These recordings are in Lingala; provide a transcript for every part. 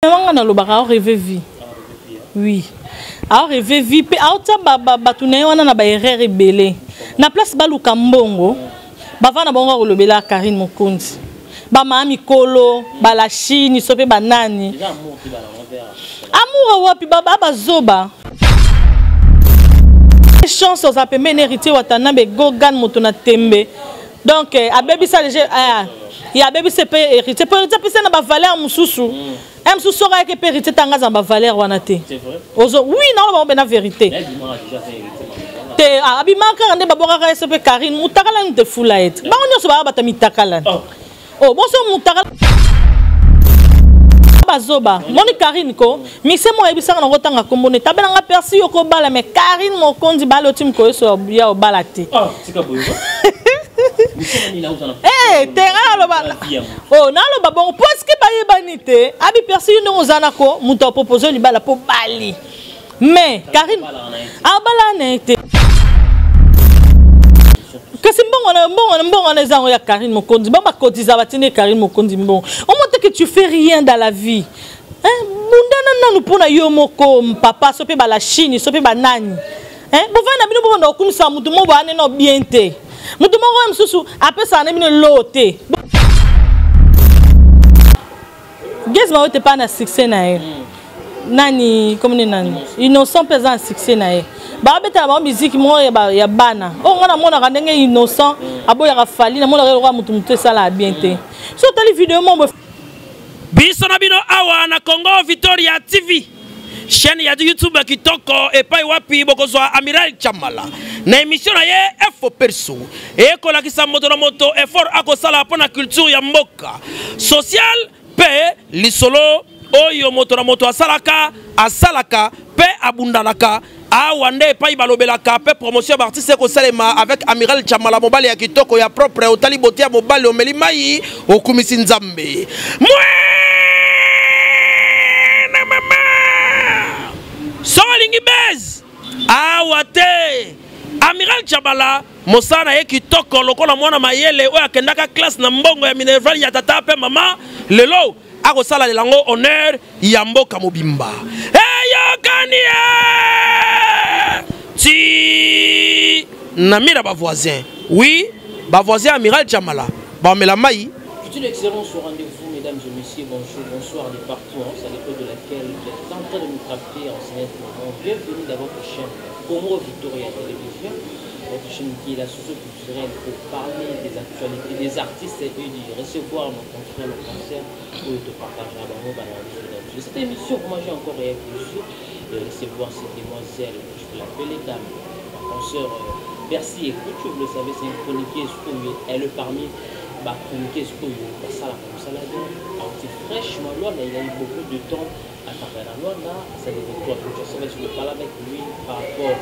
Nga nalobaka ao reve vie, oui, ao reve vie mpe aotia bato na ye wana na baerreur ebele. Na place baluka mbongo, bava na bango kolobela Karine Mokonzi, bamaa mikolo bala Chine so mpe banani. Amour wapi? Baba bazoba. Chance oza pembeni Héritier Watanabe Gogan, moto na tembe. Donc abebisa déjà, ye abebisa mpe Héritier, mpo Héritier apesa na bavaleur mosusu. Mosusu soki ayaki mpe Héritier, tanga aza na bavaleur wana te. Ozo, oui, naoloba ngo mpe na vérité te. Abimaka kaka nde babwakaka ye so mpe Karine mutakala nini te, fula ye te. Bango nyonso baya bato mitakalani. Oh, bonso mutakala bazoba. Moni Karine ko mise mo ayebisaka nango otanga kombo ne tabelanga Persi yo kobala, mais Karine Mokonzi bali oti mokoyeso ya obala te. Te, nga naloba, oh, naloba bongo puisque bayebani te. Abi Persi, yo ndenge oza nako moto apropose libala mpo bali, mais Karine abala na ye te. Kasi mbongo na mbongo na mbongo wana eza yango ya Karine Mokonzi. Ba bakotiza, batindi Karine Mokonzi mbongo. Omo te que tu fais rien dans la vie, hein? Bundana nanu mpona yo moko papa, so mpe bala Chine, so mpe banani, hein? Bovandi na bino, bobanda kokumisa motu mo boya neno bien te. Motu moko oyo mosusu apesaka na bino eloo te. Gaz Mayo te pa na succès na ye. Nani komoni nani, Innocent mpe aza na succès na ye. Babetaka bango miziki moko ya bana oyo. Ngai namonaka ndenge Innocent aboyaka Fally, namonaka eloko ya motu motu esalaka bien te. So otali video moko. Biso na bino awa na Congo Victoria TV, chaîne ya YouTube kitoko, epai wapi bokozwa Amiral Chamala na émission na ye Efo Perso, ekolakisa moto na moto effort akosala mpo na culture ya mboka, social mpe lisolo oyo moto na moto asalaka asalaka mpe abundanaka. Awa nde epai balobelaka mpe promotion ya baartiste ekosalema avec Amiral Chamala, mobali ya kitoko ya propre. Otali bote ya mobali, omeli mai, okumisi Nzambe. Mwene mama, so alingi base awa te. Amiral Chamala, mosala na ye kitoko lokola mwana mayele oyo akendaka classe na mbongo ya minerval ya tata mpe mama, lelo akosala yango honneur ya mboka mobimba. Eyokani ye ti na mira bavoisin. Oui, bavoisin Amiral Chamala bamela mai. C'est une excellence au rendez-vous, mesdames et messieurs. Bonjour, bonsoir de partout. Hein, ça dépend de laquelle vous êtes en train de nous capter en ce moment. Bienvenue dans votre chaîne Congo Victoria Télévision, votre chaîne qui est la source culturelle pour parler des actualités, des artistes et de recevoir nos confrères, nos concerts pour te partager à biso. Cette émission, moi j'ai encore un plaisir de recevoir cette demoiselle, je peux l'appeler dame, ma consoeur Bercy Écoute, vous le savez, c'est une chroniqueuse, elle est parmi bachroniqueuse oyo basalaka mosala bien. Auti fraîchement Luanda, il a eu beaucoup de temps à travailler na Luanda, asali retour à Kinshasa. Je peux parler avec lui par rapport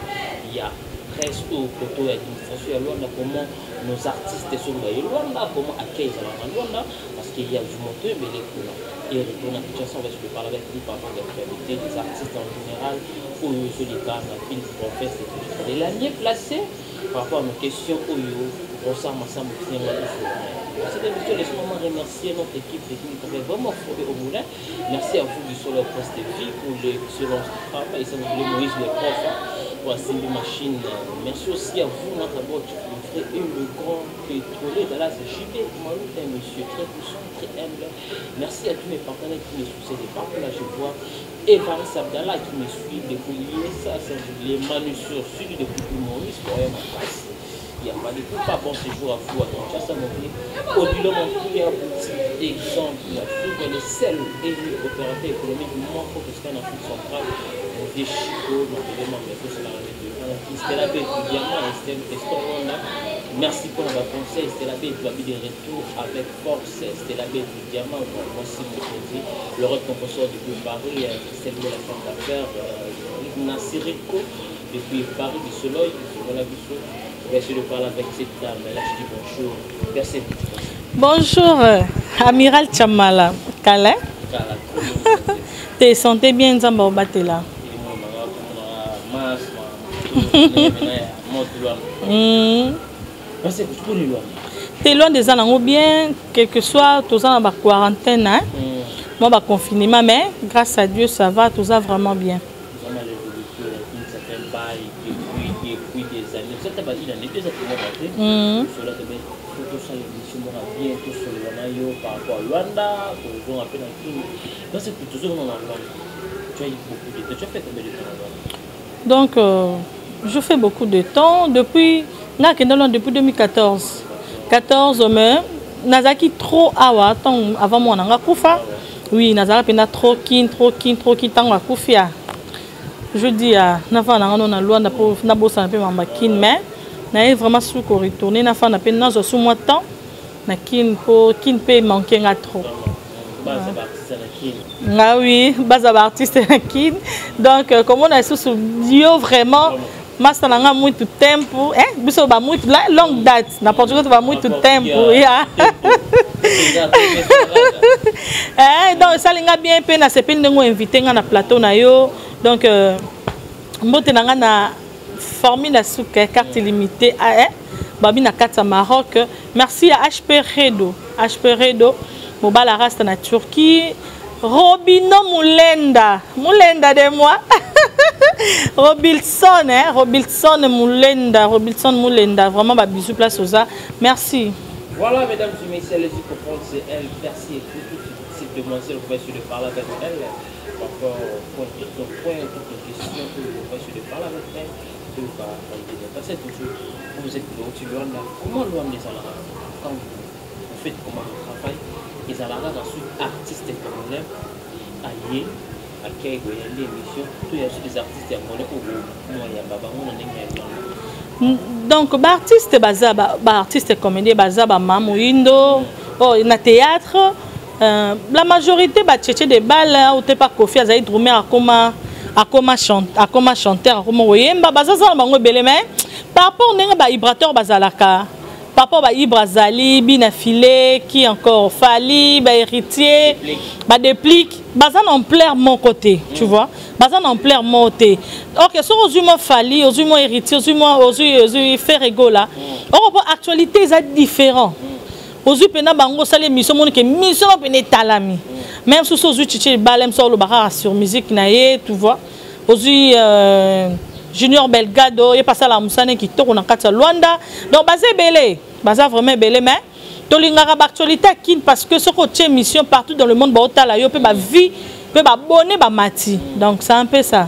ya presse oyo koto ya administration ya Luanda, comment nos artistes soki baye Luanda, comment accueil ezalaka na Luanda, parce qu'il y a du moto ebele kuna. Et retour na Kinshasa, on va se parler avec lui par rapport à l'actualité des artistes en général oyo ezoleka na ville province de Kinshasa. Il est mieux placé par rapport à nos questions oyo Ronsard Massambo Kisenga biso. Dans cette émission, laissez-moi remercier notre équipe technique qui travaille vraiment fort au moulin. Merci à vous du Soleil Presse TV pour l'excellence du travail. Et ça, vous voulez Moïse le prof, hein, pour assembler machine. Merci aussi à vous, notre d'abord, le vrai et le grand pétrolier Dallas JB Malou, un monsieur très puissant, très humble. Merci à tous mes partenaires qui me soutiennent de partout. Là, je vois Evaris Abdallah qui me suit depuis l'ISA, les Manu sur Sud depuis Maurice, pour Makasi. Il n'y a pas de coup, pas bon séjour à vous à Kinshasa, mon vieux. Odilo Montouya, boutique exemple, la suivre le seul élu opérateur économique moins fort que en Afrique centrale. Mon vieux Chico, mon vieux membre, c'est la Stella B, Diamant, Estelle, Estelle Wanda. Merci pour votre conseil. Stella B, tu vas de retour avec force. Stella B, Diamant, voici mon produit. Le récompenseur depuis Paris, Christelle de la femme d'affaires, Nassirico, depuis Paris du Soleil. Voilà, bisous. On va essayer de parler avec cette dame. Là, je dis bonjour. Merci. Bonjour, Amiral Chamala. Kala. Te santé bien, Nzambe obatela. Te, Luanda eza nango bien, quelque soit toza na baquarantaine, hein? Mwa ba confinement, mais grâce à Dieu, ça va, tout ça vraiment bien. Vraiment, l'évolution, ça fait un bail depuis des années. Ça t'a une année, deux années, Cela te met tout ça, l'émission bien, tout sur par rapport à Luanda, pour un peu dans tout. Donc, c'est toujours dans Luanda. Tu as eu beaucoup de temps. Tu as fait combien de temps à Luanda? Donc, je fais beaucoup de temps. Depuis, depuis 2014. 14, mais nazaki trop awa, avant moi, nanga kufa. Oui, nazaki pena trop kin, trop kin, trop kin, tango akufia. Je dis, nafanda nanga na Luanda po na bosa na pe mamba kin, mais na vraiment su ko retourner, nafanda pe nazo su moi temps na kin po kin pe manquer nga trop. Ah oui, baza ba artiste na kin. Donc comme on a sous yo vraiment masta nanga muito tempo, hein? Biso ba muito la longue date. Na Portugal ba muito tempo. Yeah. Eh donc ça linga bien pe na sepeli ndongo invité nga na plateau na yo. Donc mbote nanga na formule suka carte limitée hein? Babi na kati ya Maroc. Merci à HP Redo. HP Redo mobala rasta na Turquie. Robino Mulenda, Mulenda de moi. Robilson, hein, Robilson Mulenda, Robilson Mulenda, vraiment ba bisous place aux a. Merci. Voilà mesdames et messieurs, allez-y pour prendre c'est elle. Merci et tout cette demoiselle, vous pouvez essayer de parler avec elle. Par rapport au point, tout nos points, toutes nos questions, vous pouvez essayer de parler avec elle. Parce que toujours, vous êtes de Luanda. Comment Luanda est là? Quand vous faites comment le travail, ils allaient dans artiste congolais, allié, à qui il y a l'émission, tout il y a des artistes congolais au moins il y a Baba, on en est un. Donc, bah, artiste baza, bah, bah, artiste comédien baza, bah, Mamu Indo, oh, na théâtre, la majorité bah tchétché des balles, ou t'es pas Kofi, azali drummer à coma, à coma chante, à coma chanteur, à coma oyemba, baza za bango belé, mais par rapport ndenge ba vibrateur bazalaka. Par rapport à Ibra Zali, Bina Filé, qui encore, Fally, ba héritier, ba déplique, baza en plaire mon côté, tu vois. Baza en plaire mon côté. OK, so ozui mo Fally, ozui mo héritier, ozui mo ozui ozui Ferre Gola. On voit actualité ça différent. Ozui pena bango sale mission mon ke mission pena talami. Même sous ozui chichi balem sur le bara sur musique na ye, tu vois. Ozui Junior Belgado, il passe à la Moussane qui tourne en kati Luanda. Donc basé belé, basé vraiment belé mais tolingaka ba actualité kin parce que ce qu'on tient mission partout dans le monde ba otala yo pe ba vie, pe ba bonné ba mati. Donc c'est un peu ça.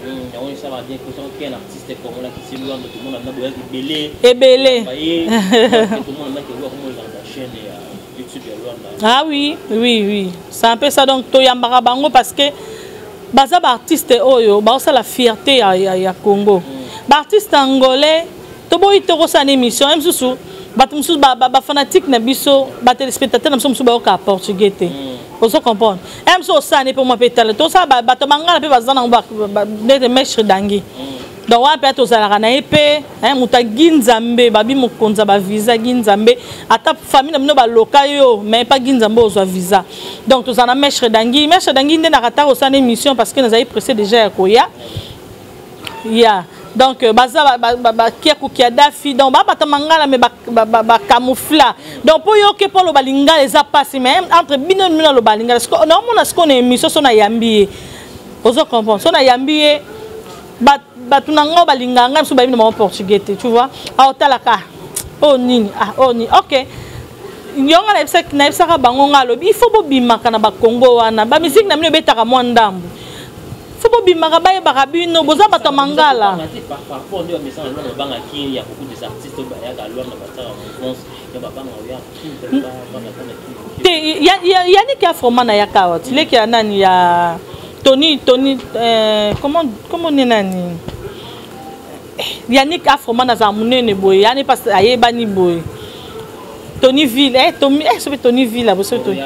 On ça va bien que tant qu'un artiste comme là qui s'est Luanda tout le monde a besoin de belé. Et belé. Tout le monde a qui voit comment dans la chaîne YouTube de Luanda. Ah oui, oui, oui. C'est un peu ça donc toyambara bango parce que baza ba artiste oyo ba la fierté ya Congo. Ba artiste angolais toboyi to kosa na émission même susu bato mususu ba fanatique na biso ba téléspectateur na biso mususu ba oka portugais te. Ozo comprendre. Même so osani pe moi pe tala to sa ba bato mangala pe bazana ba nete mestre dangi. Donc wa pe to zalaka na epe hein muta ginzambe babi mokonza ba visa ginzambe ata famille na bino ba loka yo mais pas ginzambe ozwa visa. Donc to zana mestre dangi nde na kata osana émission parce que nazali pressé déjà ya koya. Ya donc baza ba kieku kia dafi donc ba bata mangala mais ba camoufla. Donc po yo ke polo balinga eza passe mais entre bino bino lo balinga parce que non mona ce qu'on est émission so na yambi. Ozo comprendre so na yambi ba bato na ngo balinga nga biso bayebi na bango portugais te, tu vois. Ah, otalaka. Oh, nini. Ah, oh, nini. Ok. Yonga na yebisaka, na yebisaka bango nga alobi, il faut bobimaka na ba Congo wana. Ba musique na bino ebetaka mwa ndambo. Faut bobimaka bayebaka bino, boza bato ya mangala. Par rapport nde bamesana na Luanda, babangaki, il y a beaucoup des artistes oyo bayaka Luanda, bataka mouvance, ya babanga oyo ya Kin, ba, ba, ba, ba, ba, Kin. Te, ya, ya, ya Niki Afroma na yaka awa. Tileki ya nani ya Tony, Tony, comment, comment on est nani? Yannick Afroma na za munene boye, yani pas ayebani boye. Tony Ville, eh, Tommy, eh, sobe Tony Ville, bo sobe Tony.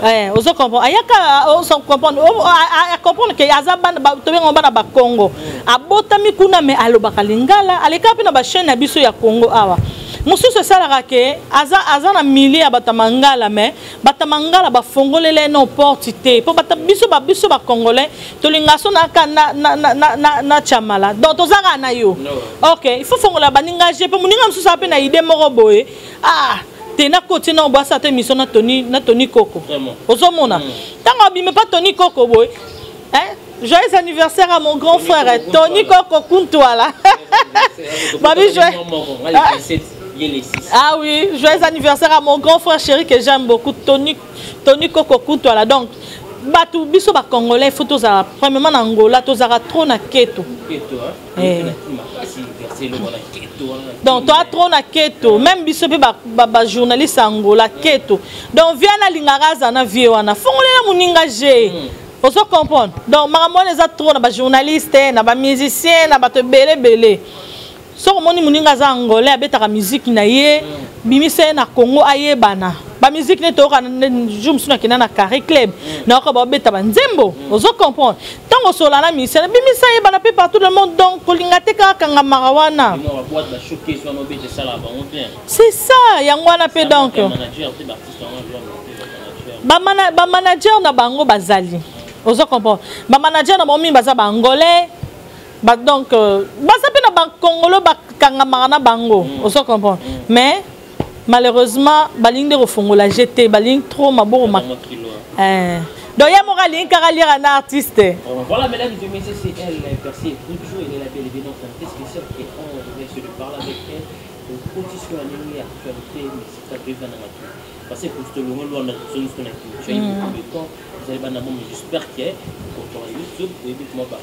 Eh, ozo comprendre. Ayaka, ozo comprendre. Oh, a, a, a comprendre que aza bana, ba, tobe ngomba na ba Congo. Abotami kuna mais alobaka lingala, aleka pe na ba chaîne na biso ya Congo awa. Mususu esalaka ke aza, aza na millier ya bato ya mangala mais bato ya mangala bafongolele no porte te. Po bato biso ba biso ba congolais tolinga so na ka na, na, na, na, na, na chamala. Donc tozaka na yo. No. OK, il faut fongola baninga je pe muninga mususu ape na idée moko boye. Ah, Te, nakoti na obwasa ata émission na Tony, na Tony Koko. Ozomona ntango abime pa Tony Koko boye, hein? Joyeux anniversaire à mon grand frère Tony Koko Kuntwala. Babi, joyeux. Ah oui, joyeux anniversaire à mon grand frère chéri que j'aime beaucoup, Tony, Tony Koko Kuntwala. Donc, bato biso bacongolais, faut tozala premièrement na Angola, tozalaka trop na keto. Eh. Donc toa trop na keto, même biso mpe bajournaliste ya Angola, keto. Donc vie wana alingaka aza na vie wana, fongolela moninga ge. Ozo comprendre? Donc makambo wana eza trop na bajournaliste, na bamusicien, na bato ebele ebele. Soki omoni moninga aza angolais, abetaka musique na ye, bimisa ye na Congo, ayebana. Bamusike nde toyoka. Jour mosusu nakenda na Carré Club, nayoka babeta banzembo. Ozo comprendre? Ntango osola na musicien, bimisa, ayebana mpe partout le monde. Donc kolinga te kaka kangamaka wana, c'est ça. Yango wana mpe, donc bamanager na bango bazali, ozo comprendre? Bamanager na bango mingi baza baangolais ba, donc baza mpe na bakongolo bakangamaka na bango. Ozo comprendre? Mais malheureusement balingi nde kofongola je te, balingi trop maboko ma eh. Donc ye moko alingi kaka liaka na artiste. Voilà, mesdames et messieurs, c'est elle, Percy Boudjou, elle est la belle et bien notre invitée spéciale et on risque de parler avec elle de position à l'actualité, mais c'est pas bien dans ma. Parce que pour le moment, on a tu as eu beaucoup de temps, vous allez pas, mais j'espère que quand on YouTube, vous pouvez comment par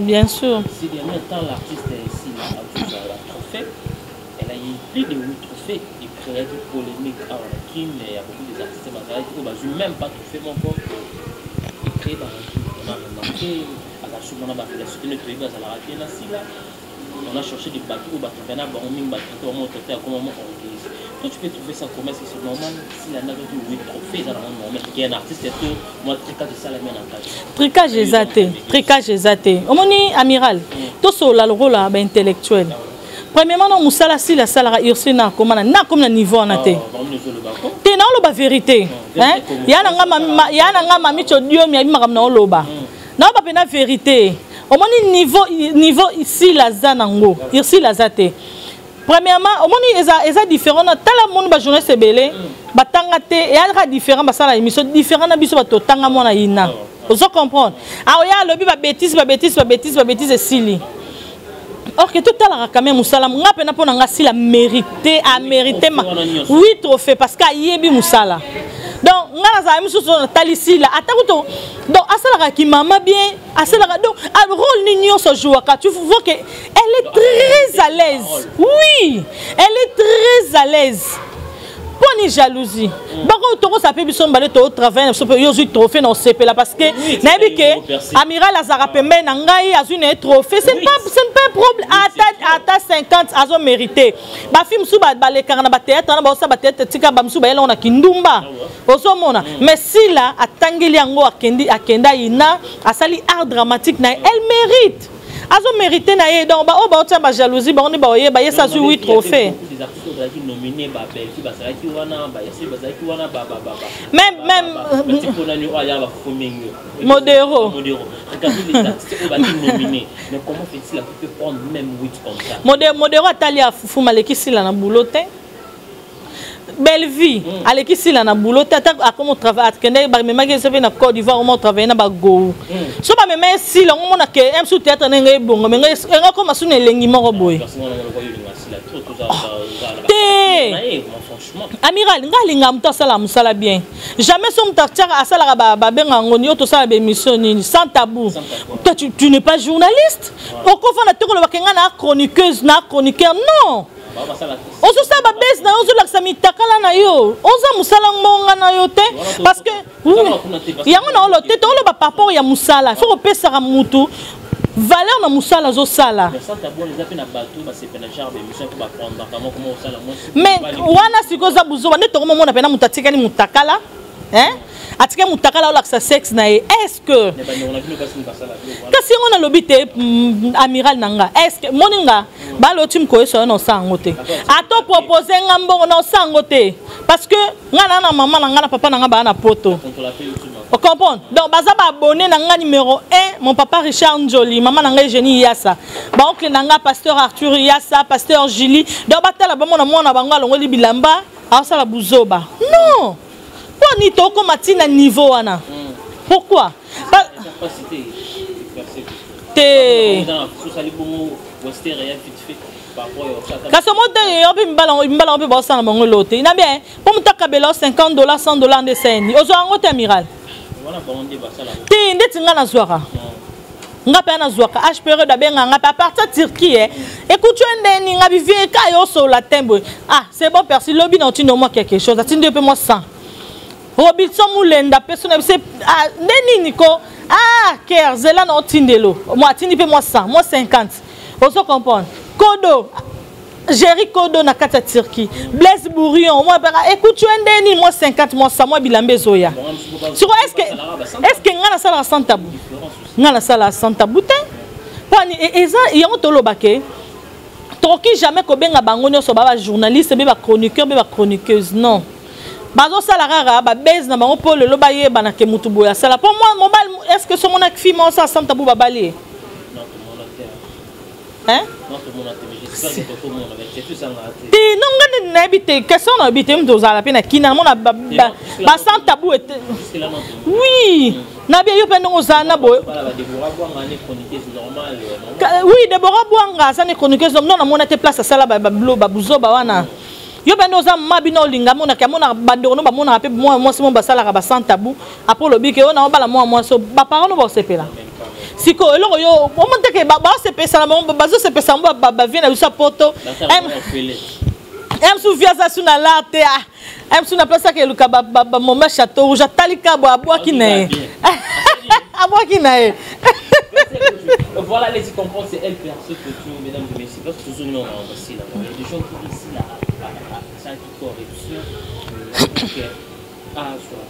Bien sûr. Ces derniers temps, l'artiste est ici, là, a trophée. Elle a eu plus de 8 trophées et créé des polémiques à la Kim. Il y a beaucoup des artistes qui n'ont même pas trophée encore. Et créé par on a remarqué, à la souvent on a relation de notre pays, à la Sila. On a cherché des bateaux, bateaux, bon, mingi bateau, vraiment traité à comment orgueilleuse. Toi, tu peux trouver ça comment? Est-ce que c'est normal si la a 8 trophées, ça normal qu'il y a un artiste et tout, moi tricage ça la mienne en cage? Tricage eza te, tricage eza te. Omoni, amiral, tosolola lokola baintellectuel. Premièrement, na mosala sili asalaka, Ursule na akoma na akomi na niveau wana te. Te, naoloba vérité. Ya na nga mami todiomi ayebi makambo naoloba, naoloba mpena vérité. Omoni niveau Ursule aza nango, Ursule aza te. Premièrement, omoni eza différent na tala moni bajournaliste ebele batanga te, eyalaka différent, basala émission différent na biso bato otanga mwana yina. Ozo comprendre? Aoya alobi babétise, babétise, babétise, babétise, esili. Or que totalaka quand même mosala. Nga mpena, mpo na nga, sila mérité, amérité huit trophée parce que ayebi mosala. Donc nga nazala misusu natali sila ata kuto, donc asalaka kimama bien, asalaka donc rôle nini nyonso ajouaka, tu vois que elle est très à l'aise. Oui, elle est très à l'aise. Mponi jalousie bako tokosa mpe biso mibale totravaille na biso mpe yo ozwi trophée na osepela parce que nayebi ke amiral azalaka pembeni na ngai, azwi na ye trophée, ce n'est pas un problème. Ata 50 azomérite. Bafilme mosusu balekaka na bathéâtre wana, baosala bathéâtre, tika bamosusu bayelango na kindumba, ozomona. Mais sila atangeli yango, akendi, akenda ina, asali art dramatique na ye, elle mérite, azomérite na ye. Donc baoyo baotia bajalousie, bango nde baoyeba ye sa azwi 8 trophée. Des artistes oyo bazalaki nominé, babelgi bazalaki wana, bayasi bazalaki wana. Même Mpona oyo aya bafufu mingi. Modero. Modero. Regardez les artistes oyo bazalaki nominé, mais comment fait-il peut prendre même 8 comme ça? Modero atali afufu, aleki sila na boulot te. Bellevie aleki sila na boulot te. Ata akoma travail, akende, bamemaki eza mpe na Côte d'Ivoire, oma otravaille na bagou. So bamema ye sila ngo, omona ke msu théâtre ndenge ebongo, me enga koma su na elengi moko boye te. Amiral, nga alingaka moto asalaka mosala bien. Jamais so moto atiaka asalaka, babenga yango nini oyo tosala baémission nini, sans tabou. Toi, tu n'es pas journaliste, okofanda te kolobaka nga na chroniqueuse, na chroniqueur. Non, ozosala babese na yo, ozolakisa mitakala na yo, oza mosala ngonga na yo te, parce que yango na olo te. Toloba par rapport ya mosala, faut kopesaka mutu valeur na mosala azosala. Mais wana sikoyo eza buzoba nde tokomomona mpena moto atikali mutakala, atikali mutakala, olakisa sexe na ye. Est ce que kasi yango nalobi te, amiral na nga, est ce que moni nga baloti mokoyeso yo na osala yango te? Ata propose nga mbongo, na osala yango te, parce que nga na mama na nga na papa na nga baa na poto, ocomprendre? Donc baza baabonné na nga numéro 1, mon papa Richard Njoli, mama na ngai Eugénie Yasa, baoncle na nga pasteur Arthur Yasa, pasteur Julie. Donc batala, bamona mwana bango alongoli bilamba. Aosala buzoba. Non. Mpo nini tokóma ti na niveau wana? Pourquoi? Te. Kasi omo te, yo mpe mibala yango mpe baosala bango elo te. Na bien mpo moto akabela o 50 dollars, 100 dollars, nde eseni ozwa yango te, amiral te. Ndeti nga nazwaka, nga mpe nazwaka hpr, abenga nga mpe à partir Turquie. Eh, écoute, yo ndeni nga bivie ka yo osola te boye. Ah, c'est bon, persi lobi na otindi mwa quelque chose, atindi yo mpe mwa 100. Robinson Mulenda mpe so na biso. Ah, nde nini ko? Ah, ker zela na otindelo mo, atindi mpe mwa 100, mwa 50. Ozo comprendre? Kodo Jerry Kodo na kati ya Turquie, Blaise Bourrion mwa peka, écoute, yo ndeni mwa 50, mwa 100, mwa bilamba ezoya. Siko est ce que nga nasalaka sans tabou? Nga nasalaka sans tabou te. Mpani eza yango toloba ke tokoki jamais kobenga bango nyonso ba bajournaliste, be bachroniqueur, be bachroniqueuse. Non, bazosala kaka babase na bango mpo lelo bayebana ke motu boye asala. Mpo mwa mobali, est ce que so monaki fille moko osala sans tabou, babali ye, hein? Te, non, nga nde nayebi te, question nayebi te. Moto ozala mpe na kina, namona basans tabou ete. Oui, nabi yo mpe ndenge ozala na boye. Oui, Debora Bwanga aza ne chroniqueuse. Non, namona te place asala babuzoba wana. Yo mpe nde oza mama, bino olinga amonaka, amonaka bandeko no, bamonaka mpe mwa mwasi mo basalaka basans tabou. Apres olobi ke oyo na obala mwa mwasi, baparent no baosepela. Sikoyo eloko yo omoni teke baosepesa na bango, bazosepesa bango bavie na biso ya poto. Msu vie aza su na lar te. Msu na place ake eluka bamoma Château Rouge, atali kabo, abwaki na ye, abwaki na ye. Voilà, les comprendre, c'est elle perso que tout, mesdames et messieurs, parce que toujours nous, on a aussi là. Il y a des gens qui disent là, ça qui corruption, ok, ah, soit,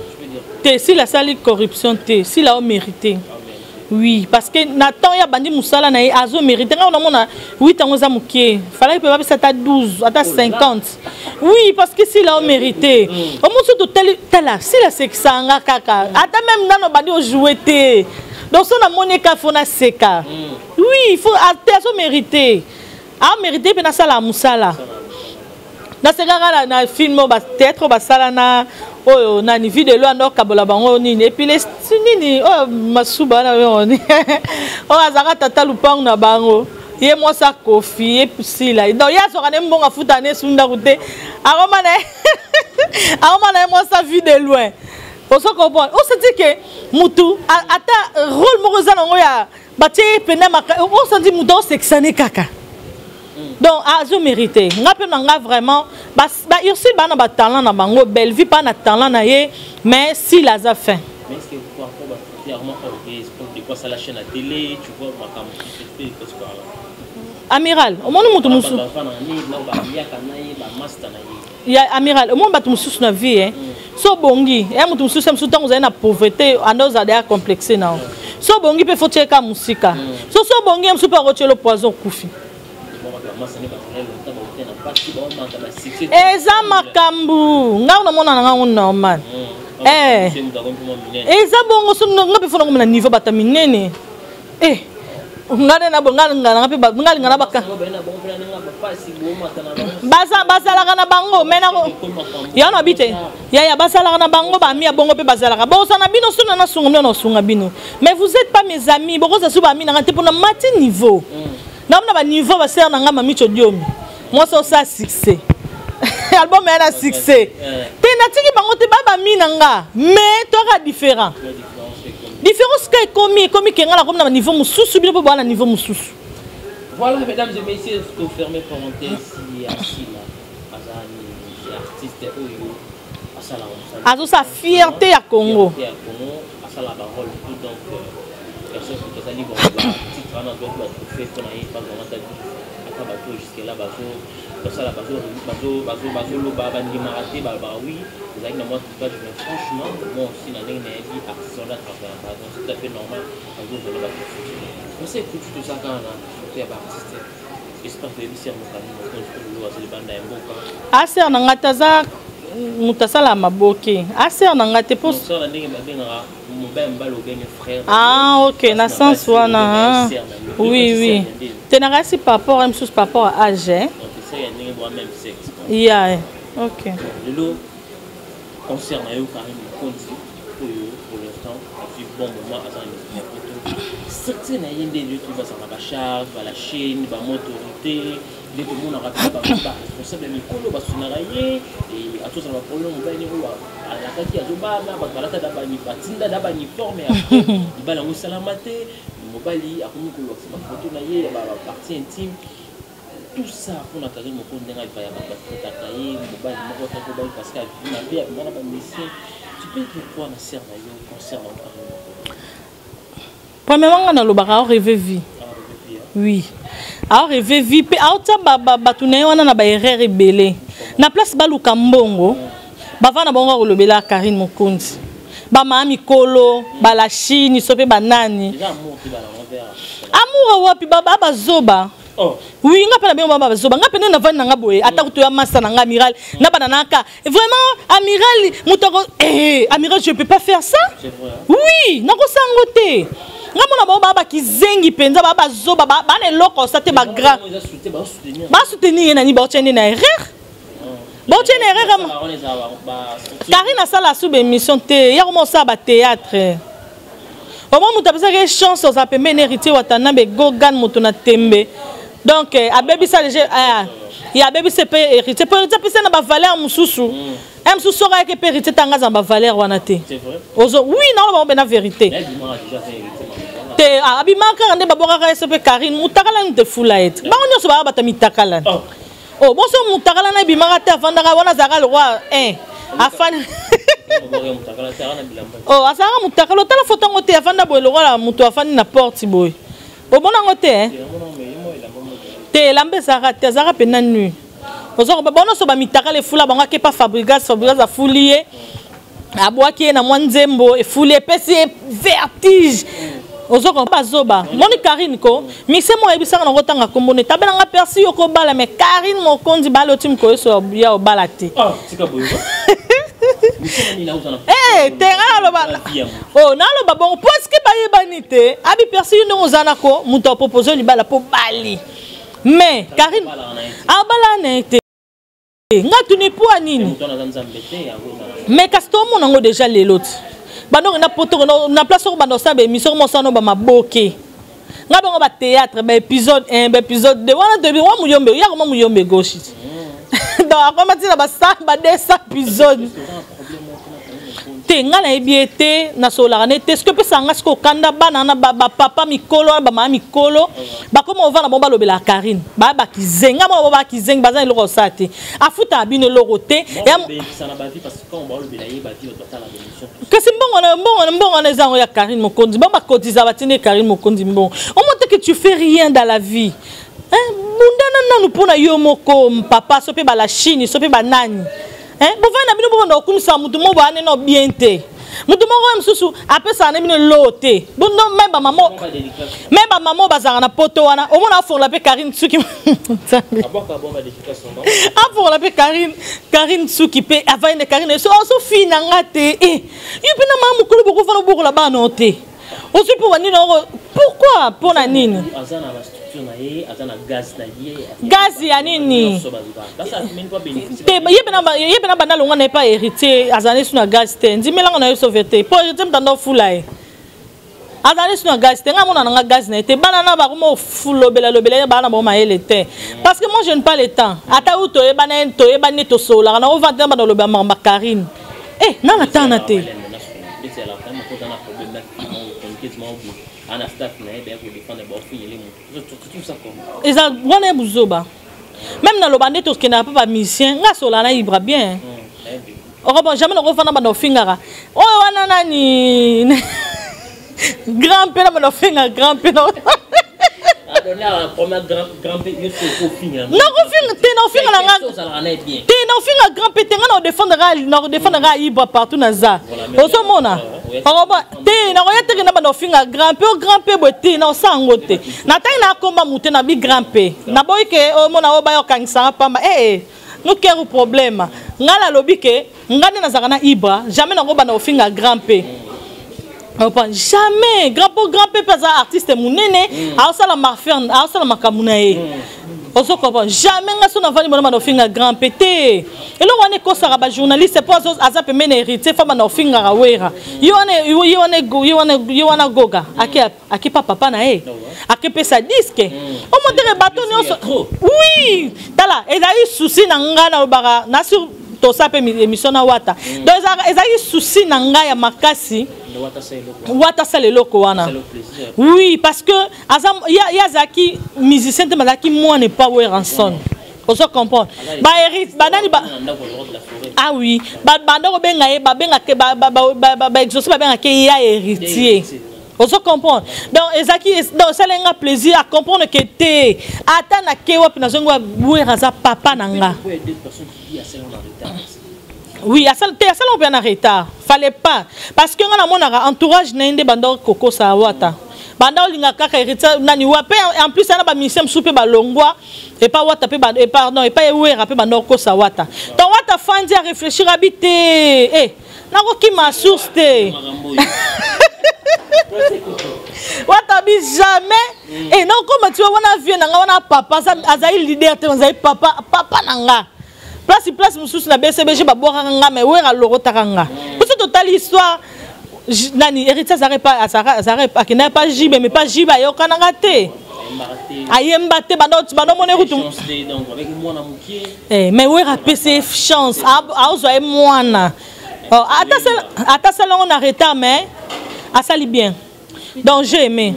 je peux dire. Te, s'il asali corruption te, s'il a mérité. Oui, parce que na temps ya bandi mosala na ye, azo mérité. Nga namona 8 yango eza moke, falaki mpe bapesa ata 12, ata 50. Oui, parce que s'il a mérité, omosi totali, tala, s'il asekisaka nga kaka, ata même nano bandi ojoue te. Donc so namoni eka, fo naseka. Oui, faut te, azo mérité, amérité mpe nasala mosala. Nasekaka na film oyo, bathéâtre oyo basala na oyo nani, video anda okabola bango nini, epuis les nini oyo masuba wana oyo oyo azalaka tata lupangu na bango, ye mwasi akofi ye sila. Donc ye azwaka ne mbongo, afuta ne esu ndako te, akoma na ye, akoma na ye mwasi a Vue de Loin. Ozo comprendre? Osenti ke mutu ata rôle moko eza nango ya batie ye pena, osenti mutu aosekisane kaka. Donc azo mérité. Nga mpe na nga vraiment, baUrsule baa na batalent na bango, Bellevue mpa na talent na ye, mais s'il aza fin. Mais est-ce que par rapport à clairement orgueil, de quoi ça la chaîne à télé, tu vois, makambo tu fais parce que Amiral, omoni moto mosusu ya amiral, omoni bato mosusu na vie, eh? So obongi ya moto mosusu ya mosusu, ntango ozali na pauvreté, anda ozala ya complexe na yo. So obongi mpe, fo tieka mosika. So obongi ya mosusu mpe, akotiela poison, okufi. Eza makambo ngai namona na ngango normal. Eh, eza bongo. So nga mpe fo nakoma na niveau bato ya minene. Eh, nga nde na nga lingana mpe nga lingana baka bazalaka na bango me ya na bi te. Yaya, bazalaka na bango bami ya bongo mpe bazalaka boza na bino. So na nasunga bino, nasunga bino, mais vous êtes pas mes amis. Bokoza so bami na nga te mpona mati niveau namona baniveau basere na nga. Mamicho Diomi, mwasi osala succès, album ya na succès te, natiki bango te, babami na nga, mais toaka différent. Différence ka ekomi ke nga nakomi na baniveau mosusu, bino mpo boa na niveau mosusu. Voilà, mesdames et messieurs, pour fermer parenthèse, Asila, azali artiste oyo asala azosala fierté ya Congo. Fierté ya Congo, asala ba rôle tout. Donc personne qui azali bon ba titre wana azwaki ba trophée mpona ye, pas vraiment ata ata bato jusque là bazo basala bazoloba, bandimaka te, balobaka oui, ezalaki na mwa trucage. Mais franchement, moi aussi, na ndenge nayebi artiste wana travaillaka, donc c'est tout à fait normal azozala ba trophée. Mais écoute, toza kaka na surtout ya baartiste. J'espère que oyebisi ya mokami mokonzi oyo azali banda ya mboka. Aser na ngai te, aza moto asalaka maboke. Aser na ngai te po na ndenge babengaka mobali, mobali obenge frère. Ah ok, na sens wana, oui, te, nakasi par rapport ya mosusu, par rapport à âge. Ya ndenge boa même sexe. Ya ok. Lelo concert na yo Karine Mokonzi oyo pour l'instant azwi bon moment aza na mikili ya poto, structure na ye nde youtube azalaka bacharge balachaine bamotorité nde tomonaka mpe baresponsable ya mikolo basunaka ye, atozala baproblème mobali ndenge oyo alakaki azobala, bato balata batinda na bauniforme ya libala yango esalama te, mobali akomi kolakisa bafoto na ye ya bapartie intime, tout ça mpona Karine Mokonzi ndenge alipaya bato batraitaka ye mobali moko ataki mobali parce que mabe abima na bamusicien. Tu peux dire quoi na sœur na yo concert na Karine Mokonzi? Premièrement, nga nalobaka aorêve vie. Oui, aorêve vie mpe aotia bato na ye wana na baerreur ebele na place baluka mbongo bavanda bango kolobela Karine Mokonzi, bamaa mikolo balashini so mpe banani amour wapi baba bazoba. Oui, nga mpe na bengo baba bazoba. Nga mpe nde navandi na nga boye, ata kutu ya masa na nga amiral na bana naka vraiment amiral moto ako amiral, je peux pas faire ça. Oui, nakosango te. Nga mona bango baa bakizengi mpenza, baa bazoba, bana eloko osa te, bagrand basoutenir ye nani, baotia nde na erreur, baotia na erreur. Karine asala asu baémission te, ya koma osala bathéâtre. Omo moto apesaki chance ozala pembeni Héritier Watanabe Gogan moto na tembe, donc abebisa déjà ya abebisa mpe Héritier mpo Héritier apesa na bavaleur mosusu mosusu soki ayaki mpe Héritier tanga aza na bavaleur wana te. Ozo oui, naona bango mpe na vérité te, abimaka kaka nde babwakaka ye so mpe Karine mutakala nini te fula ye te, bango nyonso baya bato mitakala. Oh, boso mutakala na ebimaka te, afandaka wana azalaka lokwa 1 afandi. Oh, azalaka mutakala, otala foto yango te, afanda boye lokola moto afandi na porte boye, omona yango te te, elamba ezalaka te, azalaka mpena nu. Ozokoba bango nyonso bamitakala efula bango, akepa Fabrigas, Fabrigas afuli ye, abwaki ye na mwa nzembo efuli, epesi ye vertige. Ozoka bazoba moni Karine ko mise mo ayebisaka nango otanga kombo ne tabelanga persi yo kobala, mais Karine Mokonzi bala oti mokoyeso ya obala te. Te, nga naloba, oh, naloba bongo puisque bayebani te. Abi persi yo ndenge oza nako moto apropose libala mpo bali, mais Karine abala na ye te. Nga tuni po nini? Mais kasi tomona yango déjà lelo ti bandoko na poto na place oko banda osala baémission mosala no bamaboke nga bango bathéâtre, baépisode 1, baépisode 2 wana toyebi wa muyombe ya koma muyombe gauche, donc akoma ntina ba 100, ba 200 épisode te. Nga nayebi ye te, nasololaka ne te. Soki opesaka nga soki okanda bana wana, bapapa mikolo wana, bamama mikolo bakoma ovanda bango balobelaka Karine, baya bakizengi. Nga mona bo bakizengi baza na eloko kosala te, afutaka bino eloko te. Kasi mbongo, mbongo, mbongo wana eza yango ya Karine Mokonzi. Ba bakotiza batindi Karine Mokonzi mbongo. Omo te que tu fais rien dans la vie, bundana nanu mpona yo moko papa so mpe bala chine so mpe banani bovandi na bino bobanda kokumisa motu moko boyane no bien te, motu moko oyo mosusu apesaka na bino eloo te. Bondo me bamama, me bamama oyo bazalaka na poto wana, omona afongola mpe Karine suki, afongola mpe Karine, Karine suki mpe avandi na Karine so azofina nga te. Yo mpe na maa mokolo bokovanda bokola bana o te, ozwi mpo banini oko pourquoi, mpo na nini? Gaz ya nini te? Ye mpe na banda longwa na ye pa Héritier, azali su na gaz te. Ndimelanga na ye sauve te mpo Héritier mutanda ofula ye, azali su na gaz te. Ngai mona nanga gaz na ye te. Bana na bakoma ofulobela lobela ye, bana na bango mayele te, parce que moi je ne pas le temps. Ata u toyebana ye, toyebani, tosololaka na ovante na bana olobela makambo ya Karine nana tana te. Ana staff na ye baya kodefendre, baofinyele moto, tout ça comme Eza wana ye buzoba. Même naloba nde tokendaka mpe bamusicien, nga asolaka na Ibra bien. Okobo jamais nakofanda banda ofingaka oyo wana nani grand mpe na banda ofinga grand mpe nakofinga te, nakofinga na nga te, nakofinga grand mpe te. Nga nakodefendre kaka Ibra partout naza. Ozomona okoba te, nakoya teke na banda ofinga grand mpe o grand mpe boye te, naosala yango te. Natangi nakoma mote na bi grand mpe naboyi ke omona oyo baya okangisanga pamba. Ee, no quero problème. Ngai nalobi ke ngai nde nazalaka na Ibra, jamais nakobanda kofinga grand mpe. Opa, jamais grand mpo grand mpe mpe aza artiste monene, aosala maferne, aosala makambo na ye. Ozo comprendre? Jamais nga so navandi bona bana ofinga grand pe te. Eloko wana ekosaka ba journaliste po aza pembeni na héritier fa bana ofingaka Wera. Ye wana ye wana ye wana ye wana Goga ake ake pa papa na ye. Ake pesa disque. Omontere bato nyonso. Oui, tala ezali souci na nga na lobaka na sur tosa pe émission na Wata. Donc ezali souci na nga ya makasi. Wata sala eloko wana. Oui, parce que aza ye azalaki musicien te, azalaki mwana epa Werrason. Ozo comprendre? Ba hérite banani ba ah oui, ba banda kobenga ye, babengaka ba exaucé, babengaka ye ya héritier. Ozo comprendre? Donc ezalaki, donc esala nga plaisir à comprendre que te ata na ke wapi nazongi wa Wera aza papa na nga. Oui, asala te, asala mpe na retard. Fallait pas. Parce que nga namonaka entourage na ye nde banda kokosa Wata. Banda olinga kaka héritier nani wa pe en plus ana ba musicien mosusu pe balongwa epa Wata pe ba, pardon, epa Ewera pe banda kokosa Wata. Donc Wata fandi a réfléchir abi te. Eh, nakokima source te. Wata bi jamais. Eh, non comme tu vois wana vieux na nga wana papa azali leader te, azali papa, papa na nga. Place place mosusu na BCBG babwakaka nga mais Wera lorotaka nga. Biso totali histoire nani héritier azalaki pa azalaka akendaki pa JB mais pa JB ayokanaka te. Ayemba te banda banda omona kutu. Eh, mais Wera apesi ye chance, aozwa ye mwana. Oh, ata sala yango na retard mais asali bien. Donc j'ai aimé.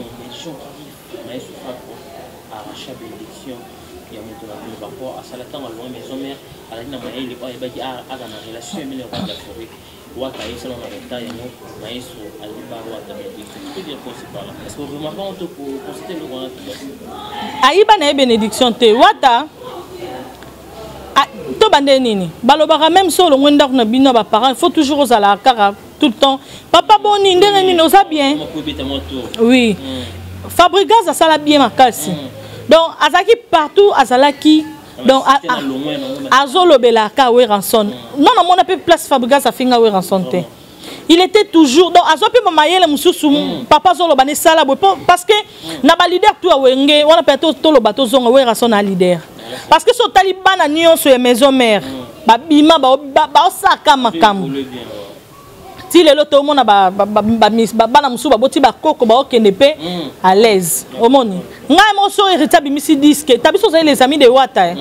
Ayiba na ye bénédiction te Wata to bande nini balobaka même so olongwe ndako na bino ya baparent, il faut toujours ozala kaka tout le temps papa boni ndenge nini oza bien. Oui, Fabregas asala bien makasi. Donc azalaki partout, azalaki donc azolobelaka Werrason. Non, namona mpe place Fabregas afinga Werrason te. Il était toujours donc azwa mpe bamayele mosusu, papa azoloba nesala boye parce que na baleader tu ya Wenge wana mpe toloba tozonga Werrason na leader parce que so otali bana nyonso ya maison mère babima baosaka makambo ti lelo tomona bana mosusu baboti bakoko baokende mpe à l'aise. Omoni ngai moko so héritier abimisi disque ta biso ozali les amis de Wata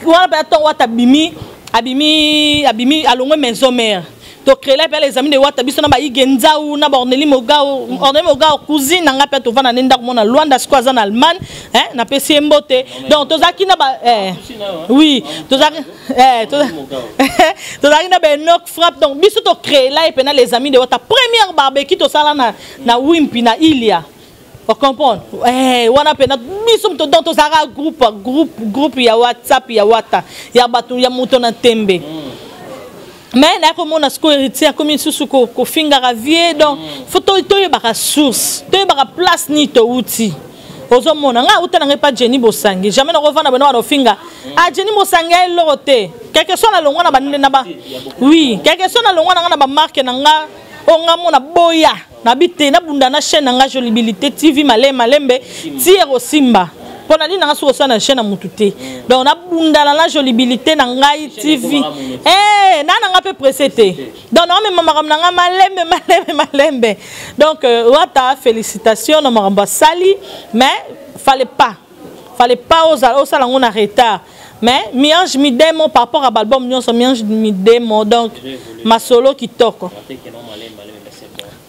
wana mpe ntongo Wata abimi abimi abimi alongwe maison mère, tocréela mpe les amis de Wata, biso na baige Nzau na baorneli Mogao. Orneli Mogao cousine na ngai mpe tovanda nde ndako mona Lwanda, sikoyo aza na Allemagne, napesi ye mbote. Donc tozalaki na ba oui, tozalaki na baenok frappe. Donc biso tocréela ye mpena les amis de Wata, première barbecue tosala na Wimpi na Ilia, ocomprendre? Wana mpena biso moto. Donc tozalaka groupe ya WhatsApp ya Wata, ya bato ya moto na tembe. Mais naya komona sikoyo héritier akomi lisusu kofingaka vie. Donc faut toyebaka source, toyebaka place nini touti. Ozomona ngai auta na ngai pa Jenny Bosangi, jamais nakovanda bino wana ofinga ah Jenny Bosangi ya eloko te. Quelque soit nalongwa na na ba oui, quelque soit nalongwa na ngai na bamarke na nga oyo nga mona boya nabi te, nabunda na chaîne na nga Jolibilité TV malembe malembe ti ekosimba mpo na nini nanga soki osala na chaîne na mutu te. Donc nabundana na Jolibilité na ngai TV na na nga mpe pressé te. Donc naomema makambo na ngai malembe malembe malembe. Donc Wata, félicitation na makambo asali, mais fallait pas osala yango na retard. Mais Miange Midemo par rapport à balbum nyonso Miange Midemo, donc masolo kitoko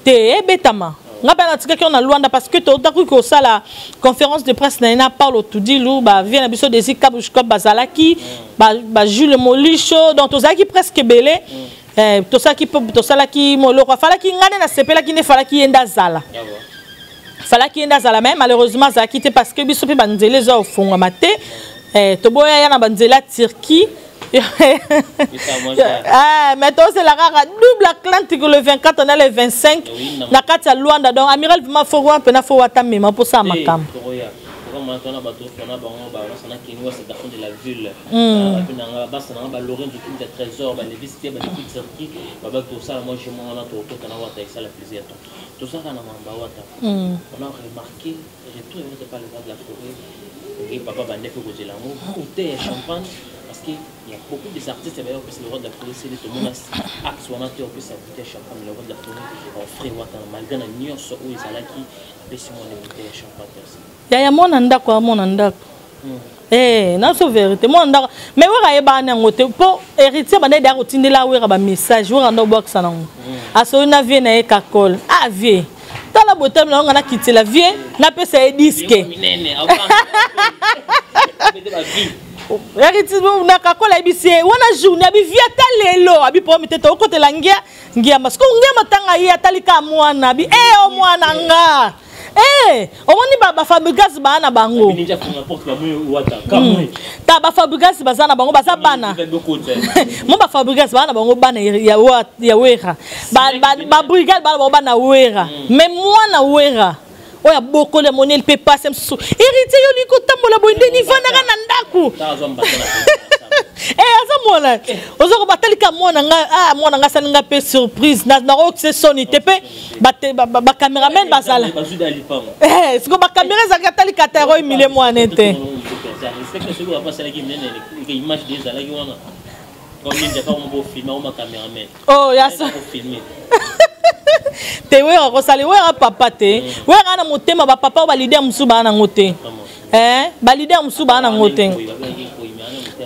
te ebetama. Nga mpe natikaki yo na Lwanda parce que totakoki kosala conférence de presse na ye na Paulo Tudilu, bavie na biso Desi Kabushkop bazalaki, bajules Molisho, donc tozalaki presque ebele. Tosalaki tosalaki moloko afalaki ngai nde nasepelaki nde falaki ye nde azala, falaki ye nde azala, mais malheureusement azalaki te parce que biso mpe banzela eza ofungwama te. Toboya ya na banzela ya Turquie. Mais tozela kaka double Atlantique le 24 na le 25 na kati ya Lwanda. Donc amiral vraiment fo wana mpena fo wata mema mposala makambo. Vraiment, toi, na bato na bango ba na Keni wa c'est de la ville. Bape na nga basa na nga ba Lorenzo Kinza Trésor, ba Levis te ba depuis Turquie, ba ba to sala moi je moi na to kota na wata esala plaisir to. To sala na mamba wata. On a remarqué retour ya pas le roi de la forêt. Et papa ba ndefe kozela ngo bouteille ya champagne parce que il y a beaucoup des artistes d'ailleurs plus le roi de la forêt c'est tout le monde axe wana te opesa bouteille ya champagne le roi de la forêt offrir wata malgré na nyonso oyo ezalaki apesi mwana bouteille ya champagne personne. Yaya mwana ndako a mwana ndako. Eh, na so vérité mwana ndako mais wera ayebaka na yango te mpo héritier banda edaya kotindela wera bamessage wera nda obwakisa nango asoli na vie na ye kakole ah vie tala botami na yango nakitela vie napesa ye diske héritier na kakole ayebisi ye wana journée abi vie ata lelo abi problème te tokotela ngia ngiamba sikoyo ngiamba ntanga ye atali ka mwana abi e o mwana nga. Eh, omoni ba ba Fabregas ba na bango. Ta ba Fabregas baza na bango baza bana. Mo ba Fabregas ba na bango bana ya ya Wera. Ba ba ba brigade ba na bango bana Wera. Mais mwana Wera oyo abokoli amoni ele mpe pasi mosusu héritier yo olingi kotambola boye ndeni vandaka na ndako. Eh, aza mwana oza kobatalika mwana nga ah mwana nga asali nga mpe surprise nakokise soni te mpe bacameraman bazala eh, siko bacamera ezalaki atali kataro emilie mwana te. Oh, ya te wera kosala wera papa te wera na motema bapapa oyo balider mosusu baa nango te. Eh, balider mosusu baa nango te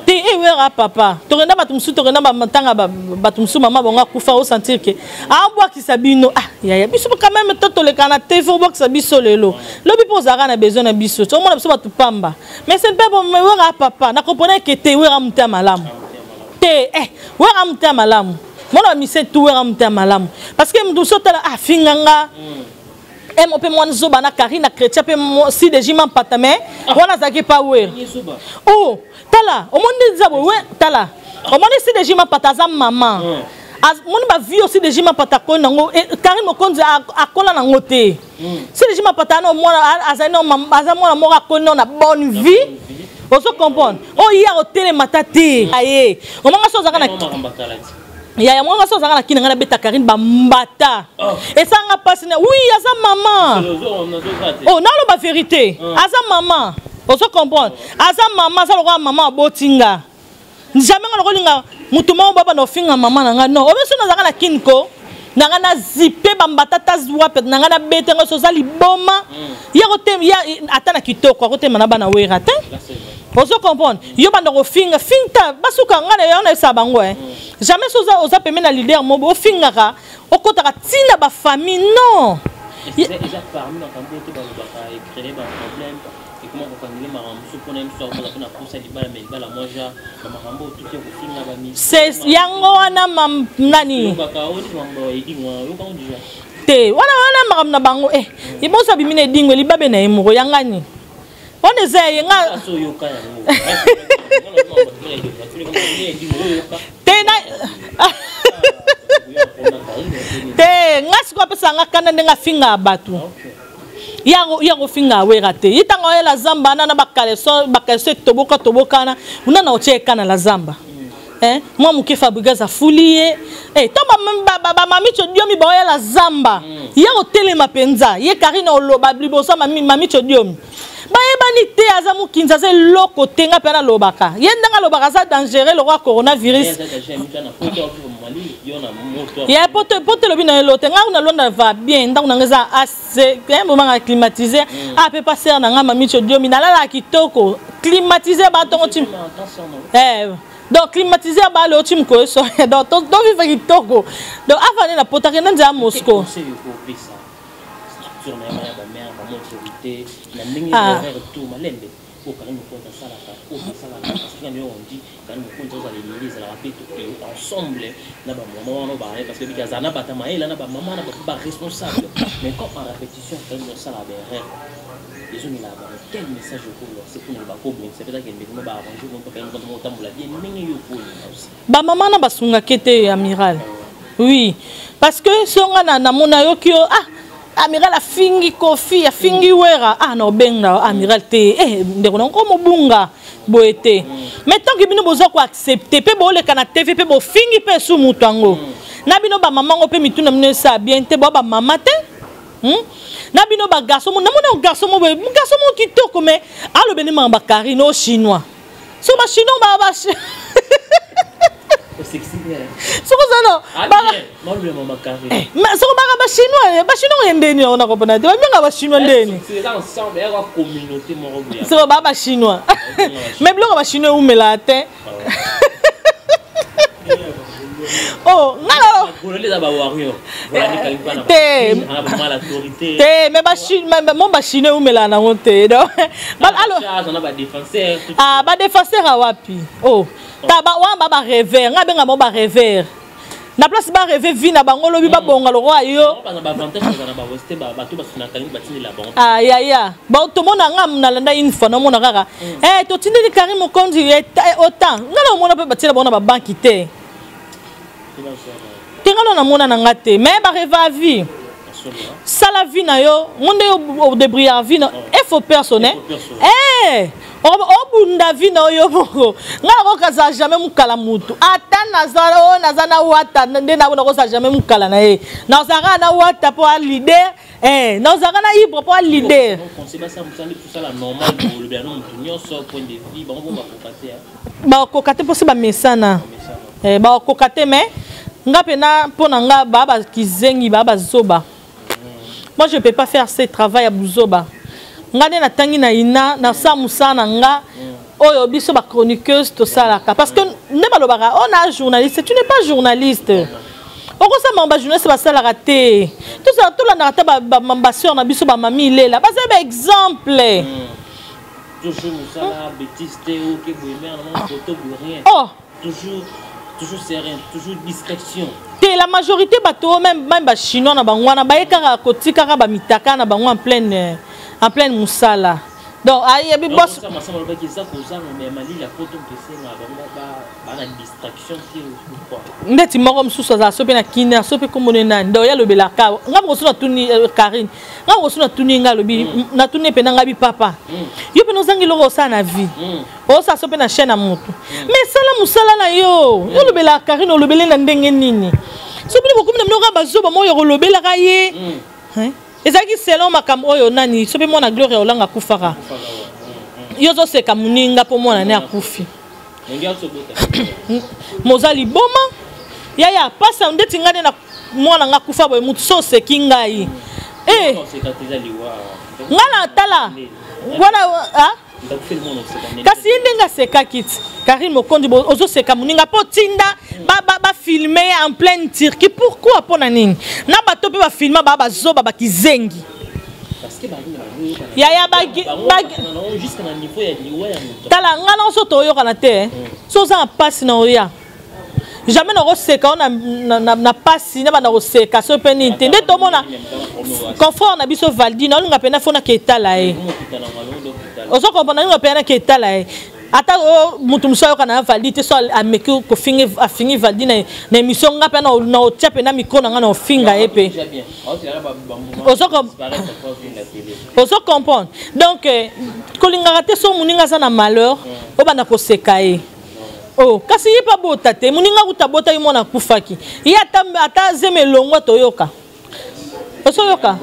te e wera papa tokenda bato mosusu tokenda batanga bato mosusu mama bango akufa osentir ke abwakisa bino ah yaya biso quand même to toleka na tv obwakisa biso lelo lobi mpo ozalaka na besoin na biso omona biso bato pamba mais c'est pas bon. Mais wera papa na comprendre ke te wera motema malamu te eh wera motema malamu mwana wa mise tu wera motema malamu parce que moto mosusu otala afinga nga emo mpe mwana zoba na karine na chrétien mpe si deji mampata mais wana azalaki pa wera. Oh tala omoni nde eza boye tala omoni si deji mampata aza mama omoni bavie aussi deji mampata akoli nango karine mokonzi akola nango te. Si deji mampata ana mwana azali aza mwana moko akoli nao na bonne vie ozo comprendre oyo ye akotelema ta te aye omonga so ozalaka na yaya mwana so azalaka na kini ngai nabeta karine bambata esanga mpasi na oui aza mama. Oh naloba vérité aza mama ozo comprendre aza mama aza lokola mama aboti nga jamais nga nakolinga motu moko baba na ofinga mama na ngai non obe so nazalaka na kini ko na ngai nazipe bambata ta wape na ngai nabete ngai so oza liboma ye ata na kitoko akotema na bana wera te ozo comprendre yo banda kofinga finta basuka ngai na yo nayebisaka bango eh jamais so oza pembe na leader moko ofingaka okotaka ntina bafamille non. Eza parmi makambo oyo te balobaka ecrée baproblème ekoma kokangele makambo mosusu mpona ye mosusu akomoza mpe na posa libala mais libala mwa ja bamakambo oyo tuti ya kofinga. C'est yango wana nani bayokaka oyo neti makambo ya edingo wana oyokango déjà te wana wana makambo na bango eh eboso abimi na edingo libabe na ye moko yangani wana eza ye nga kasi oyoka yango te na te nga sikoyo apesaka nga kanda ndenge afingaka bato ya kofinga awera te ye ntango ayela zamba na na bakaleso bakaleso etoboka tobokana una na otia ekana la zamba. Eh, mwa moke Fabregas afuli ye eh, to bamami Diomi baoyala zamba ye kotelema mpenza ye Karine oloba liboso ya mami Diomi bayebani te aza mokinzi aza eloko te nga mpe nalobaka ye ndenge alobaka aza dangereux lokola coronavirus ya poto poto elobi na ye te ngai kuna Londres va bien ndako na ngai eza AC momanga climatisé a mpe passer na ngai mami Diomi nalalaka kitoko climatisé batongo ti eh, donc climatisé bale oti mokolo so donc tovivre kitoko donc avande na poto akenda nzela Moscou. Conseil okopesa structure na ya bamare bama autorité na ndenge erreur tout malembe oyo Karine Mokonzi asalaka oyo asalaka parce que yo on dit Karine Mokonzi ozala emili ezalaka mpe ensemble na bamama wana baye parce que biki azala na bato mayela na bamama na baresponsable mais quand en répétition Karine osalaka baerreur ezomelaka bango quel message okolance mpona bakobongisa mpe akende ndenge baarrange mpo Karine Mokonzi motambola bien ndenge yo okolinga aussi. Bamama na basungaki te amiral oui parce que so nga na namona yoki yo ah Amiral afingi Kofi, afingi Wera, ah na obenga amiral te, eh ndeko na nko mobunga boye te. Mais tant que bino boza ko accepter pe boleka na TV pe bofingi pe su mutu yango. Na bino ba mama ngo pe mituna bino esa bien te, bo ba mama te. Na bino ba garçon, na mona garçon mo boye, garçon mo kitoko mais alobeni mamba Karine au chinois. So ba chinois ba ba soko oza na soko baka bachinois, bachinois oye ndeni yango nakopona te, babenga bachinois ndeni soko baa bachinois, mais biloko bachinois eumelaka te. Oh, nga te te, mais mo bachinois eumelaka nango te. Donc ah, badéfenseur awapi? Oh, ta wana ba barêveur, nga benga bango barêveur. Na place barêve vie na bango, lobi babonga lokwa yo. Ah, yaya, bon, tomona nga nalanda une fois, namona kaka eh totindeli Karine Mokonzi autant. Nga na omona mpe batiela bango na babanki te te, nga na namona na nga te, mais barêve à vie. Sala vie na yo ngo nde odébrouillard vie na effort personnel, eh obunda vie na yo moko. Nga nakokozala jamais mokala mutu, ata naza oyo naza na wata nde nakozala jamais mokala na ye. Nazalaka na wata mpo a leader, eh, nazalaka na ibre mpo a leader. Bakoka te mposi bamesana, bakoka te. Mais nga mpena, mpo na nga, baa bakizengi, baa bazoba. Moi, je peux pas faire ce travail ya buzoba. Nga nde natangi na ina, nasala mosala na nga oyo biso bachroniqueuse tosalaka, parce que nde balobaka o na journaliste. Tu n'es pas journaliste, okosala makambo bajournaliste basalaka te. Tozala tolandaka ata basœur na biso, bamami ilela, baza baexemple. Toujours mosala bêtise te, oke boye mare na photo boye, rien. Oh. Toujours, toujours serein, toujours discrétion. Te, la majorité bato oyo, même bachinois na bango wana, baye kaka kotikaka bamitaka na bango en pleine mosala. Donc ayebi boss. Masama alobaki eza kozanga me malili ya poto mpesenga bango bana distraction te ou quoi. Ndeti moko mosusu azala so mpe na kini aso mpe komona nani. Donc ye alobelaka nga mokoso natuni Karine, nga mokoso natuni nga, alobi natuni mpe na nga bi papa, yo mpe nozangi eloko osala na vie, osala so mpe na chaîne ya motu, mais sala mosala na yo. Yo olobelaka Karine, olobeli na ndenge nini? So bino bokomi na bino kaka bazoba moko ya kolobelaka ye. Hein? Ezalaki selon makambo oyo nani so mpe mwana Gloria Olanga akufaka, yo ozoseka moninga mpo mwana ne akufi. Moza liboma yaya, pasa ndeti ngai nde na mwana nga akufa boye, motu so oseki ngai, eh, ngai na tala wana, ah? Kasi ye ndenge asekaki ti Karine Mokondi, ozoseka moninga mpo tinda bafilme ye en pleine Turquie, pourquoi? Mpo na nini? Na bato mpe bafilme baa bazoba, bakizengi yaya. Tala nga na so toyokana te, so oza na mpasi na oya, jamais nakoseka o na pasi na banda koseka so mpe nini te. Nde tomona confrère na biso Valdi, naolinga mpena fo nake etala ye. Ozo comprendre? Nalinga mpena nake etala ye. Ata o moto mosusu ayoka na Valdi te, so ameki kofingi, afingi Valdi na émission, nga mpe na otia mpe na micro na nga na ofinga ye mpe. Ozo comprendre? Donc kolingaka te so moninga aza na malheur, obanda koseka ye. Oh, kasi ye mpe abota te, moninga kuta abotaki mwana akufaki ye, ata zemi elongwa toyoka. Osoyoka?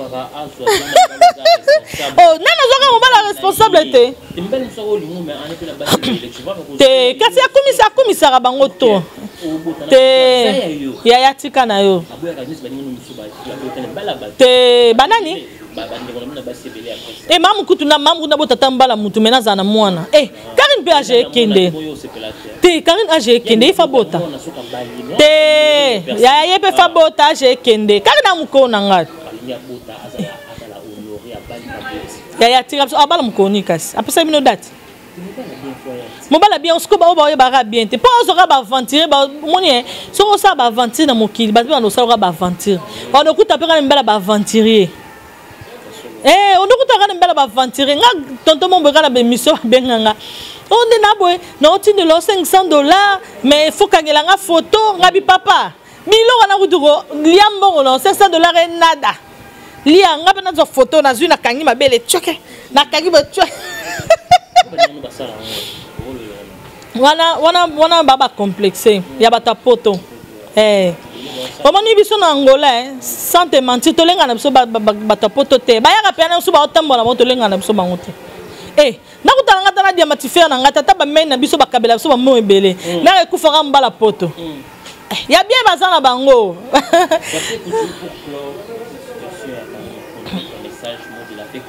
Oh, nani azwaka mobala responsable te te, kasi akumisa, akumisaka bango to te. Yaya, tika na yo te. Banani e mamu kutu na mamu kutu nabota mbala mutu me nazala na mwana e Karine mpe age ekende te. Karine age ekende, ye fa bota te. Yaya, ye mpe fa bota, age ekende. Karine na mokolo na ngai, yaya, tika biso. Abala mokolo kasi apesa bino date. Mobala bien, sikoyo bao baoyebaka bien te mpo ozwaka baaventure. Omoni, soki osala baaventure na mokili, bato mpe banda osalaka baaventure wana, okuta mpe kaka mibala baaventurier. Eh, ondokuta kaka na mibala baaventurier. Nga tonton mombo kaka na baémission babenganga o nde na boye na otindela o 500 $, mais faut kangela nga photo. Nga bi papa, biloko wana kutu ko lia mbongo na 500 $ enada. Lia nga mpe nazwa foto, nazwi, nakangi mabele tioke, nakangi batio wana wana wana, ba bacomplexe ya bato ya poto. Omoni biso na Angola, sans te mentir, tolenga na biso bato ya poto te. Bayaka mpe na biso, baotambola bango, tolenga na biso bango te. Nakutana nga ta na diamantifere na ngai, tata, bamei na biso, bakabela biso bamo ebele. Naka ekufaka mbala poto ya bien, baza na bango.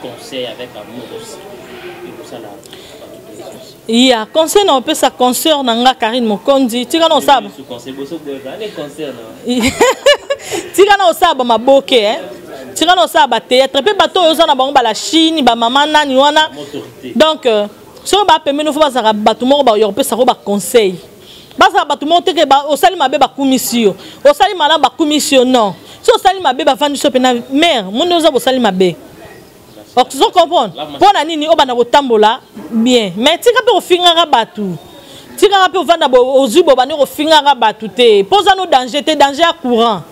Conseil avec amour aussi. Et pour ça, là, ya conseil na opesa concert na nga, Karine Mokonzi, tika na osala, tika na osala bamaboke, tika na osala bathéâtre mpe bato oyo oza na bango, bala Chine, bamama nani wana. Donc soki bapembeni, fo bazalaka bato moko ya kopesako baconseil. Bazala bato moko teke osali mabe, bakumisi yo, osali malamu, bakumisi yo. Non, so osali mabe, bavandisi yo mpena mare moni oza bosali mabe. Ozo comprendre mpo na nini obanda kotambola bien? Mais tika mpe kofingaka bato, tikaka mpe ovanda, ozwi bobandi kofingaka bato te, mpo oza no danger te, danger ya courant.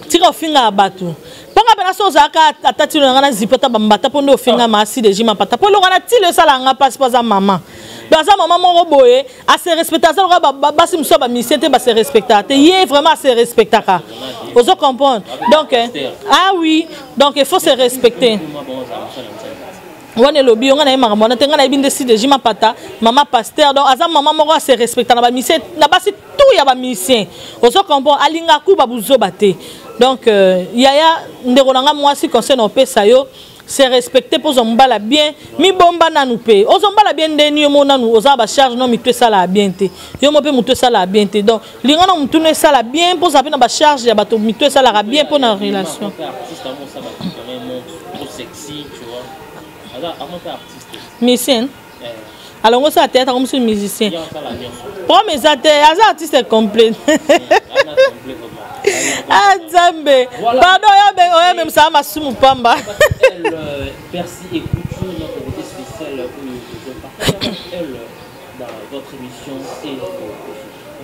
Tika ofingaka bato, mponga mpena so ozalaka ata tilo na nga na zipo, ata bambata, mpo nde ofingama aside jima pata, mpo eloko na tilo esalaka nga mpasi, mpo aza mama. Donc aza mama moko boye, ase respecte. Aza lokola basi mosusu ya bamisien te, base respectaka te. Ye vraiment ase respectaka, ozo comprendre? Donc ah oui, donc il faut se respecter. Wana elobi yo, ngai nayebi makambo wana te. Ngai nayebi nde side jima pata, mama pasteur. Donc aza mama moko ase respecta na bamisien, na basi tout ya bamisien, ozo comprendre? Alingaka kuba buzoba te. Donc yaya, ndeko na nga mwasi, conseil na opesa yo: se respecter mpo ozwa mobala bien. Mibomba nanu mpe ozwa mobala bien. Ndeni yo mo nanu oza bacharge no, mitu esalaka bien te. Yo mo mpe motu esalaka bien te. Donc linga na motu no esala bien, mpo ozala mpe na bacharge ya bato, mitu esalaka bien mpo na relation. Musicien alongo osala théâtre, akomi so musicien. Problème eza te, aza artiste complet. Ah Nzambe, pardon, oyo masumu pamba. Merci et couture, notre invité spécial elle dans votre émission et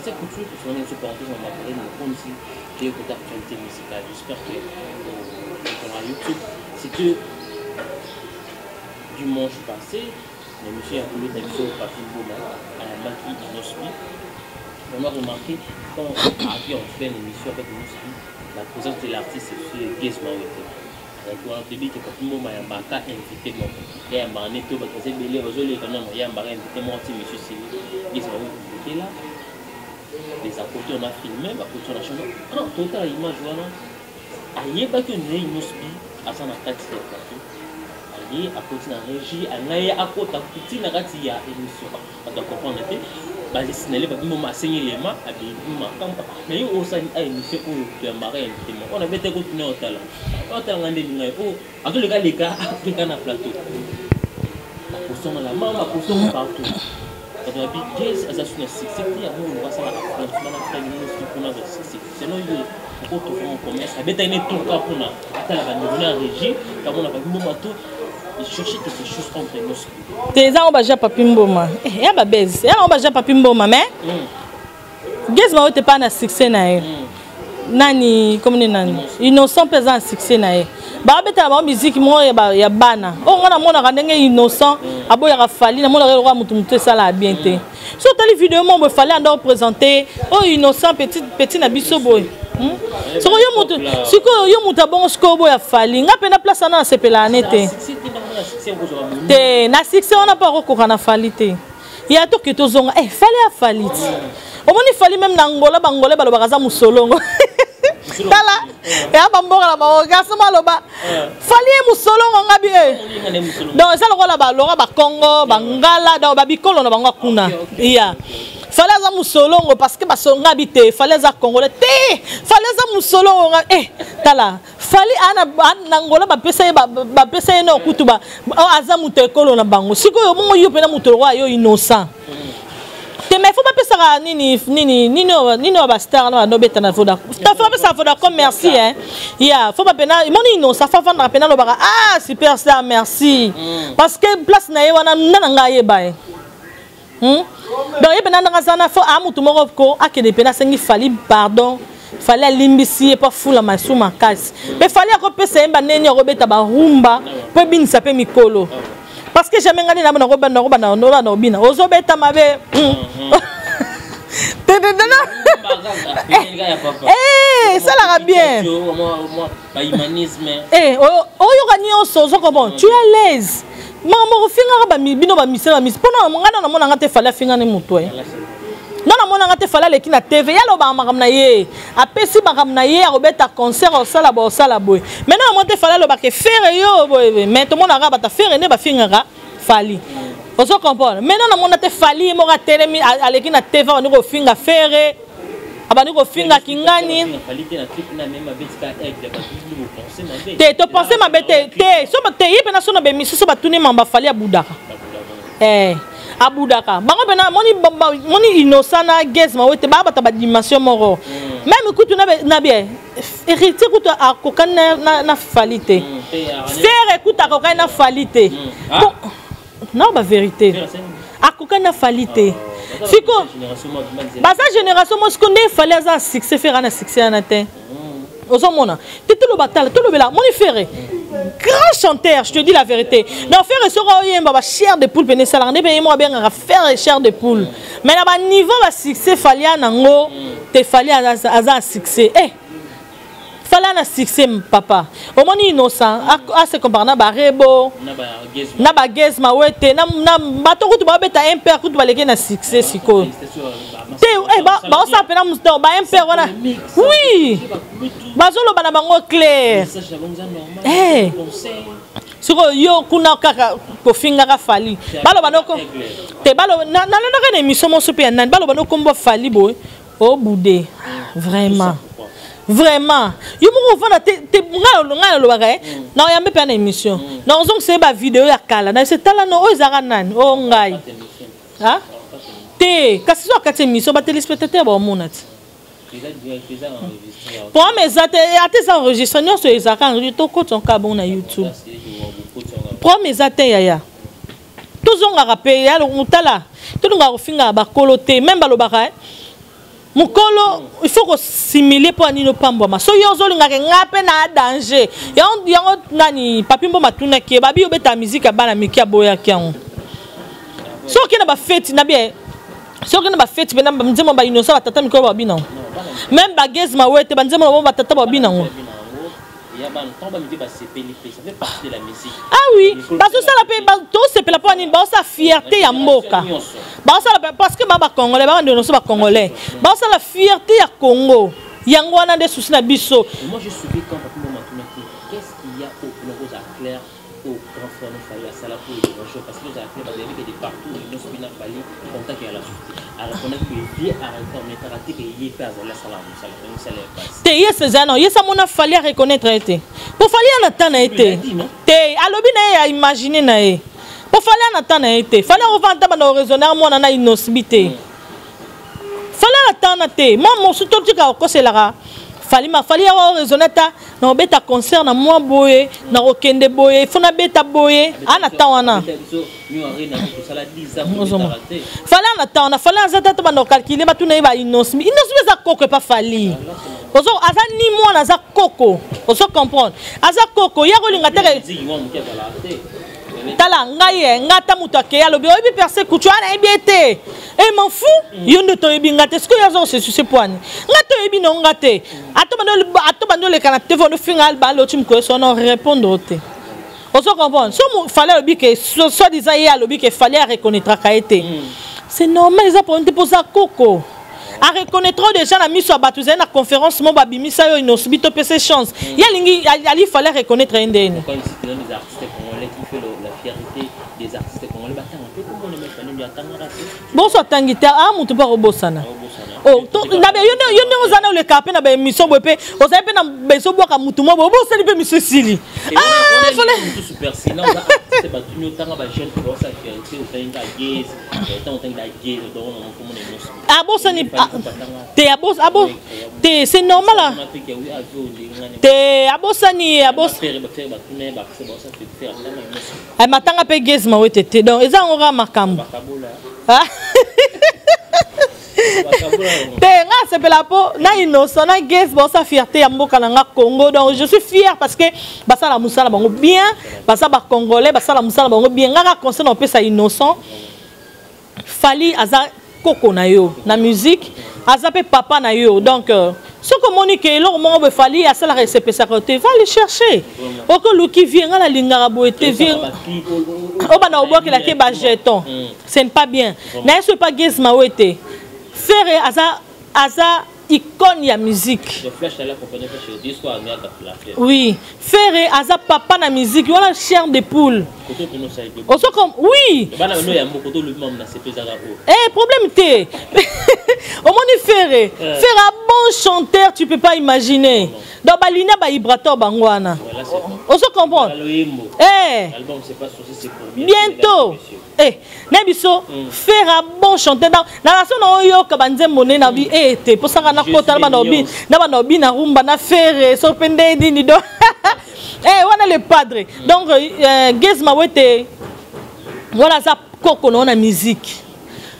cette couture qui sont sur parenthèse, on va parler de nos qui est côté actualité musicale. J'espère que dans YouTube, c'était dimanche passé, l'émission a voulu d'émission Papi Mboma ayambaki Innoss'B. On a remarqué, quand Papi on fait l'émission avec Innoss'B, la présence de l'artiste c'est Gaz Mawete. Donc on te dit que Papi Mboma ayambaka invité moko, yayambaka ne to bato baza ebele bazoleka. Non, yayambaka invité moko ti monsieur Sili Gaz Mawete était là. Les à côté, on a filmé, à côté on a changé. Non, totala image wana, ayebaki ondire Innoss'B aza na kati ya plateau. Aye, akoti na régie, angai ye akota kuti na kati ya émission. Bato acomprendre te, basinale Papi Mboma asengi elema abimi makambo na ye. Osali a émission oyo toyambaka invité moko oyo nabete kotuna, otala otalanga nde ngai oyo azolekaleka aleka na plateau, bakosonga la mama, bakosonga partout. Bato babi Gaz aza su na succès te, yango oyo asalaka franchement na frère nyonso mpona azwa succès. Selon yo, okotofonga commerce abetaki ne tour kaka mpona atala bandeko na régie, kamona Papi Mboma to chercher quelque chose entre nous. Te, eza ngo baja Papi Mboma ya babese, ya ngo baja Papi Mboma. Mais Gaz Mawete pa na succès na ye nani komone nani, Innocent mpe aza na succès na ye. Babetaka bango miziki moko ya bana oyo. Ngai namonaka ndenge Innocent aboyaka Fally, namonaka eloko ya motu, motu esalaka bien te. So otali video moko boye, Fally anda oprésente oyo Innocent, petit petit na biso boye. Sikoyo yo motu, sikoyo yo motu abongo, sikoyo boya Fally. Ngai mpe na place wana nasepelaka ne te te na succès wana mpo akokoka na Fally te. Ya toke tozonga, Fally afali ti omoni Fally même na Angola, Bangolais balobaka aza mosolongo. Tala ya bamboka na bango, garçon baloba Fally ye mosolongo. Ngabi donc eza lokola balora Bakongo, Bangala, donc babikolo na bango kuna. Ya Fally aza mosolongo parce que basongabi te. Fally aza Congolais te, Fally aza mosolongo. Nga tala Fally na Angola, bapesa ye no kutu aza moto ekolo na bango. Sikoyo bongo yo mpena moto lokola yo Innocent te, mais fo bapesaka nini nini nini nini oyo bastar na bandobeta na Vodacom, fo bapesaka Vodacom merci hein. Ya fo bapena moni Innocent, fo avandaka pena alobaka: "Ah, superstar, merci", parce que place na ye wana nda na ngai ayeba ye. Donc ye mpena ndanga aza na fo a motu moko ko akende mpena asengi Fally pardon. Fally alimbisi ye mpo afula masu makasi. Mpe Fally akopesa ye baneni akobeta barumba mpo ebinisa mpe mikolo. Parce que jamais ngai na nakobanda nakobanda nakobanda kobina ozobeta mabe. Esalaka bien. Oyoka nyonso ozo comprendre. Tu es à l'aise. Makambo kofingaka bino bamise bamise mpona ngai na namonanga te Fally afingani moto e nga namonanga te. Fally aleki na TV, ye alobaka makambo na ye, apesi makambo na ye, akobeta concert, osala boye, osala boye. Maintenant namona te Fally alobaka Ferre yo boye, mais tomonaka bato Ferre nde bafingaka Fally, ozo comprendre. Maintenant namona te Fally ye moko atelemi, aleki na TV, abandi kofinga Ferre, abandi kofinga kingani te. Topense mabe te te so te ye mpena so na bemisi so batuni mamba Fally abudaka, abudaka bango mpena. Moni moni Innocent na Gaz Mawete baa bato badimension moko. Même kutu na bien Héritier kutu akokani na Fally te. Ferre kutu akokani na Fally te. Bon, non, bavérité, akokani na Fally te. Siko baza génération mo siko nde Fally aza na succès, Ferre na succès wana te. Ozomona te, toloba tala, tolobela moni Ferre, grand chanteur, je te dis la vérité. Donc Ferre soki oyemba ba chair de poule pene esalaka nde mpe ye moko abengaka Ferre chair de poule, mais na baniveau basuccès Fally a nango te. Fally aza na succès, Fally na succès papa. Omoni Innocent ase compare na barebo na baGaz Mawete na bato kutu baobeta MPR kutu baleki na succès sikoyo te. Baosala mpena ba MPR wana, oui, bazoloba na bango clair. Sikoyo yo kuna kaka kofingaka Fally, baloba noko te. Nalandaka na émission moso mpe ya nani, baloba nokombo Fally boye obude. Vraiment, vraiment, yo moko ofanda te. Ngai nalobaka e na oyambe mpe na émission na ozongisa ye bavideo ya kala na se tala no oyo ezalaka nani oyo ngai te. Kasi so akati émission, batéléspectateur baomona ti programme eza te. Ata eza enregistré, nyonso ezalaka enregistré, tokota bongo na YouTube. Programme eza te yaya, tozongaka mpe ya motala. Tolingaka kofingaka bakolo te. Même balobaka mokolo il faut kosimilie mpo anini opambwama. So yo ozolingaka nga mpe na danger yango nani papi mbo matunaki ye babi obeta musique ya bana mike, aboyaki yango. So okende bafeti na bien, soki okende bafeti mpe na nzembo baInnocent, batata mikolo babina yango. Même baGaz Mawete, banzembo na bango, batata babina yango. Ah oui, bazosala mpe tosepela mpo nini? Baosala fierté ya mboka, baosala parce que ba bacongolais, babandeko nyonso bacongolais, baosala fierté ya Congo. Yango wana nde susi na biso. Moi, j'ai suivi quand Papi Mboma atunaki qu'est-ce qu'il y a au plan clair au grand frère no Fally asala pour le déranger, parce que ozala clair, bayebi que de partout nyonso bina Fally contact ya la société. Arépondaki que vie areconnaîtraka te ke ye mpe azali asala mosala, mosala ya pasi. Te, ye seza non, ye sa mona Fally areconnaître ye te po Fally ana ta na ye te. Te, alobi na ye ya imagine na ye po Fally ana ta na ye te. Fally akovanda banda koraisonner mwana na Innoss'B te. Fally ana ta na te. Mwa mosu totika kokoselaka Fally. Ma Fally yawa oraisonne ata na kobeta concert na mwa boye, na kokende boye, fo nabeta boye, ana ta wana. Fally ana ta wana. Fally aza te ata banda kocalculer batuna ye ba Innoss'B. Innoss'B eza koko epa Fally. Ozo aza ni mwana, aza koko, ozo comprendre, aza koko ya kolinga te. Tala ngai ye, ngai ata moto akei alobi oyebi perse kutu wana, nayebi ye te e m'en fou. Yo nde toyebi nga te. Sikoyo aza kosesusie po ani nga toyebi na nga te. Ata bandi oleka na TV, ofinga baloti mokolo so na répondre te, ozo comprendre. So Fally alobi ke soit disant ye alobi ke Fally areconnaîtraka ye te, c'est normal, eza problème te mpo oza koko. Areconnaîtra déjà na miso ya bato. Ezali na conférence mo babimisa yo Innoss'B, topesa chance. Ye alingi ali fallait reconnaître ye ndeni. Quand ici, des artistes congolais qui fait la fierté des artistes congolais, batanga mpe komona mefani atangaka te. Bonso atangi te, a motu mpe akobosana. Yo ndenge oza na oleka mpe na baémission boye, mpe ozali mpe na bezobwaka mutu mo boye, obosani mpe miso esili. Mosusu persina oza artiste, batuni otanga bajeune baosa fierté, otangi ka Gaz, ntango otangi da Gaz, komona nyonso. Abosani te, abo te, c'est normal te, abosani ye. Matanga mpe Gaz Mawete te. Donc eza yango kaka makambo. Te, nga asepela mpo na Innocent na Gaz baosa fierté ya mboka na nga Congo. Donc je suis fier parce que basala mosala bango bien, baza bacongolais, basala mosala bango bien. Nga kaka conseil na opesa Innocent: Fally aza koko na yo na musique, aza mpe papa na yo. Donc soki omoni ke eloko moko boye Fally asalaka esepesaka te, va le chercher. Okoluki vie, nga nalingaka boye te. Vie obanda kobwakelaki bajeton, ce n'est pas bien. Na ye so epa Gaz Mawete, Ferre aza icône ya musique. Oui, Ferre aza papa na musique wana, chair de poule. Ozo comme oui, eh, problème te. Omoni Ferre, Ferre un bon chanteur, tu peux pas imaginer. Donc balina baibrator bango wana, ozo comprendre. Eh, bientôt, eh, na biso Ferre un bon chanteur. Donc na raso na oyoka banzembo nde na bi eh te posaka nakota na bana obi na bana obi na rumba na Ferre so mpe nde nini. Donc eh, wana le padre. Donc Gaz Mawete wana aza koko na yo na musique.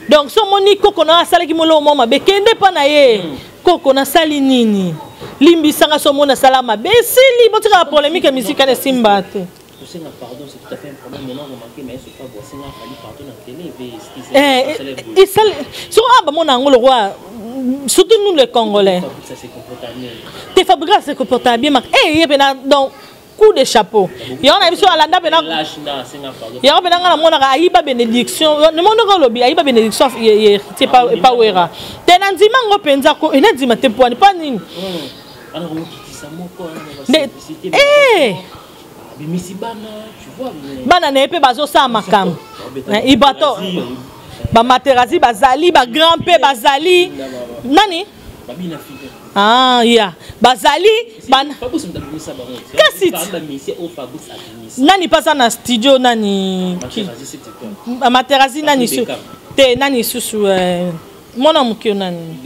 Donc so omoni koko na yo asalaki moloko mwa mabe, kende mpa na ye: "Koko, nasali nini? Limbisanga." So omoni asala mabe, esili. Botikaka polémique ya musique wana, esimba te. Kosenga pardon, c'est tout à fait un problème. Maintenant, remarqué, mais c'est pas bosenga Fally pardon na télé. Eh, esali soko awa bamona yango lokwa, surtout nous les Congolais. Ça s'est comporté. Te, Fabregas se comporte bien mak eh, ye pena. Donc coup de chapeau yango na biso alanda pena yango pena. Nga namonaka ayiba bénédiction, nemonaka olobi ayiba bénédiction Héritier epa Wera te. Na ndima yango mpenza ko ena ndima te. Poani mpo nini? Eh, bana na ye mpe bazosala makambo. Ibato bamaterasi bazali, bagrand mpe bazali, nani, ah, ya bazali bana kasi nani mpe aza na studio, nani, Materasi, nani te, nani susu, mwana moke nani,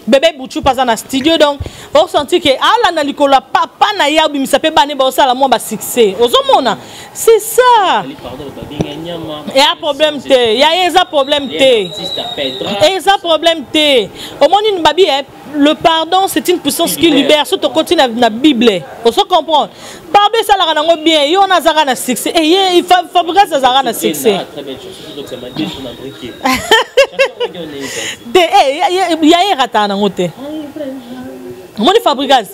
Bebe Buchu mpe aza na studio. Donc osenti ke alanda likolo ya papa na ye, abimisa mpe bana baosala mwa basuccès. Ozomona, c'est ça. Eya problème te ya ye, eza problème te, eza problème te. Omoni babi, le pardon, c'est une puissance qui libère. So tokoti na Bible, ozo comprendre, pardon esalaka nango bien. Ye wana azalaka na succès e ye Fabregas azalaka na succès te. Ya ye erataka nango te. Omoni Fabregas,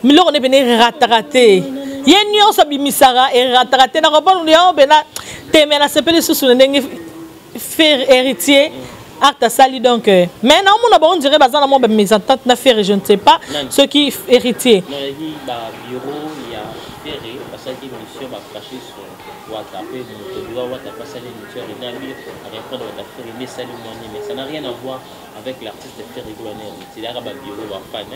miloko nde pene erataka te. Ye nyonso abimisaka erataka te. Nakopona yango mpena te, me nasepeli susu na ndenge Ferre, Héritier acte asali. Donc mais naomona bango dirait baza na mwa bamésentente na Ferre, je ne sais pas soki Héritier. Bureau ya Ferre basalaki émission, bacrache sur Wata. Après moto bureau Wata basali émission, renabi répondre Wata Ferre nde esali mwani, mais ça n'a rien à voir avec l'artiste Ferre Gola na Héritier. Yaka babureau bafan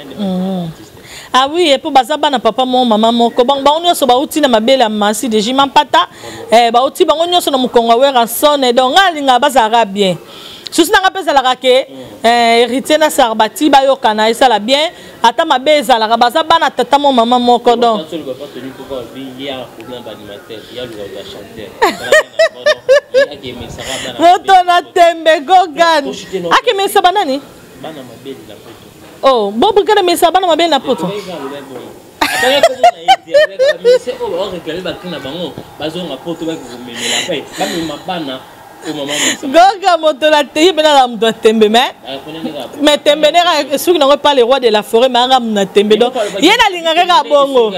artiste. Ah oui, epo baza bana papa moko, mama moko. Bango nyonso bauti na mabele ya masi de Jima Mpata, bauti bango nyonso na mokongo ya Werrason. Donc nga alingaka bazalaka bien. Susi nanga mpe ezalaka ke Héritier na Sarbati bayokana, esala bien. Ata mabe ezalaka, baza bana tata mo mama moko. Donc Solo papa Tony Koko abi ye problème animateur ya luka chanteur. Moto na tembe Gogan akemesa banani? Bana mabele na poto. Oh, bobrikana mesa bana mabele na poto. Oyo bakri na bango bazonga poto, bakomemela mpe bamema bana. Goga moto na te, ye mpena na moto ya tembe. Mais tembe nde soki nango epa le roi de la forêt, mais anga na tembe. Donc ye nalingaka kaka bongo.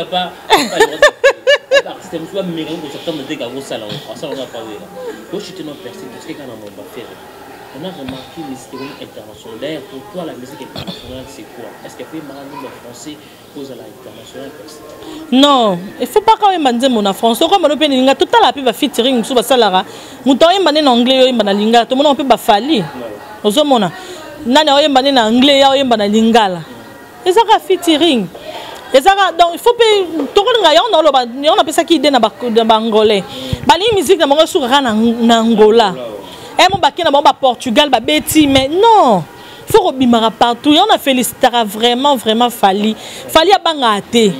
Artiste mosusu bameka kosatana te, kakosala asalanga pawela tochite no persi parce que kana momba Ferre. On a remarqué musique internationale. D'ailleurs, pour toi, la musique internationale, c'est quoi? Est-ce qu'il faut un français pour l'international? Non, il faut pas koyemba nzembo na français. Okoyemba no mpe na lingala. Totala mpe bafeaturing mosusu basalaka, moto aoyemba nde na anglais, oyemba na lingala. Tomona mpe bafali, ozomona nani aoyemba nde na anglais, ya oyemba na lingala. Ezaka featuring, ezaka. Donc il faut mpe tokolinga yango. Naoloba yango, napesaki idée na baangolais. Balingi musique na bango esukaka na Angola, emo bake na bango baportugal babeti. Mais non, faut kobimaka partout. Yango na félicitaka vraiment, vraiment Fally. Fally abangaka te.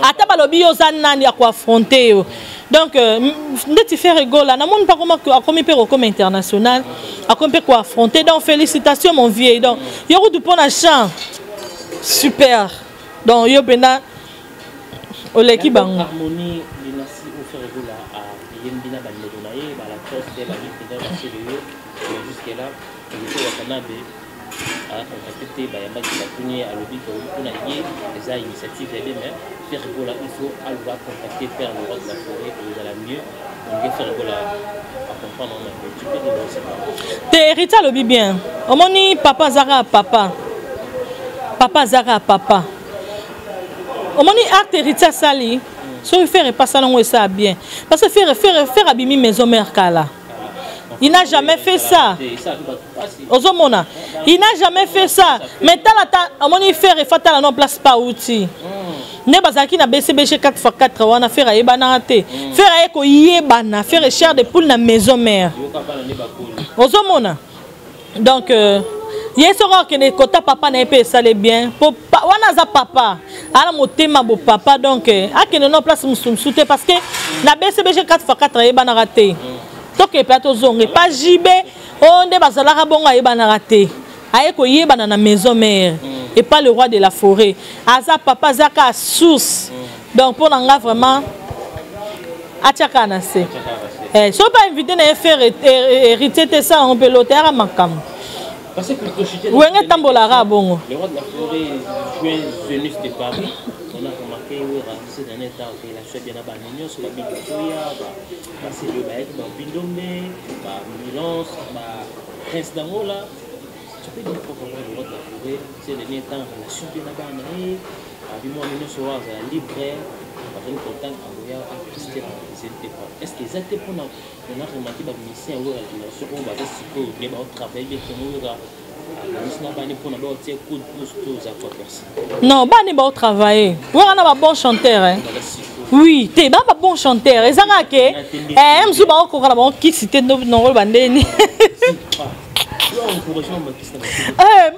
Ata balobi yo oza nani, akoaffronte yo. Donc ndeti Ferre Gola namoni mpe akomi mpe kokoma international, akomi mpe koaffronter. Donc félicitations mon vieil. Donc yo kutu mpo na chant super, donc yo mpenza oleki bango. Harmonie dynastie oyo Ferre Gola ayembi na bandeko na ye balacoste, babipena basele yo, jusque là Héritier Watanabe acontacte te. Bayambaki, batuni ye, alobi ke mpona ye eza initiative ya ye, mais Ferre Gola il faut aloba contacter père le roi de la forêt, ezala mieux. Onge Ferre Gola acomprendre mais tu peux dire aussi te. Héritier alobi bien. Omoni, papa azaka papa, papa azaka papa. Omoni acte Héritier asali, soki Ferre epasala yango, esala bien, parce que Ferre abimi maison mère kala, il n'a jamais fait ça. Ozomona, il n'a jamais fait ça. Mais tala ta omoni Ferre efatala no place pa outi nde bazalaki na BCBG 4x4 wana. Ferre ayebanaka te. Ferre aye koyebana, Ferre chair de poule na maison mère. Ozomona, donc ye soki akende kota papa na ye mpe esale bien, po wana aza papa, ala motema bo papa. Donc akende no place mosusu te, parce que na BCBG 4x4 ayebanaka te. Toke mpe tozonga epa JB oyo nde bazalaka bongo, ayebanaka te. Aye koyebana na maison mère epa le roi de la forêt. Aza papa, aza kaka source. Donc mpo na nga vraiment atiaka na se. Soki mpe invité na ye Ferre, Héritier te, esala yango mpe lote yaka makambo wenge etambolaka bongo. Le roi de la forêt joint Zénith de Paris. On a remarqué Wera cette année est en relation bien na bana nyonso, babitoya, baselo, bayaki babindombe, bamilance, baprince d'Angola. Tu peux dire pourquoi le roi de la forêt cette année est en relation bien na bana ye, abimwana nyonso oyo azala libre, bazali contact, akoya artiste na Zénith de Paris? Est ce que eza te mpona on a remarqué bamusicien ya Wera génération oyo baza sikoyo nde baotravaille bien keno Wera abongisi na bani mpona baotia coup de pouce to oza quoi personne? Non, bani baotravaille, Wera na babon chanteur, hein? Oui te, ba babon chanteur, eza kaka ke mosusu baokoka na bango kisi te. Nongolo bandeni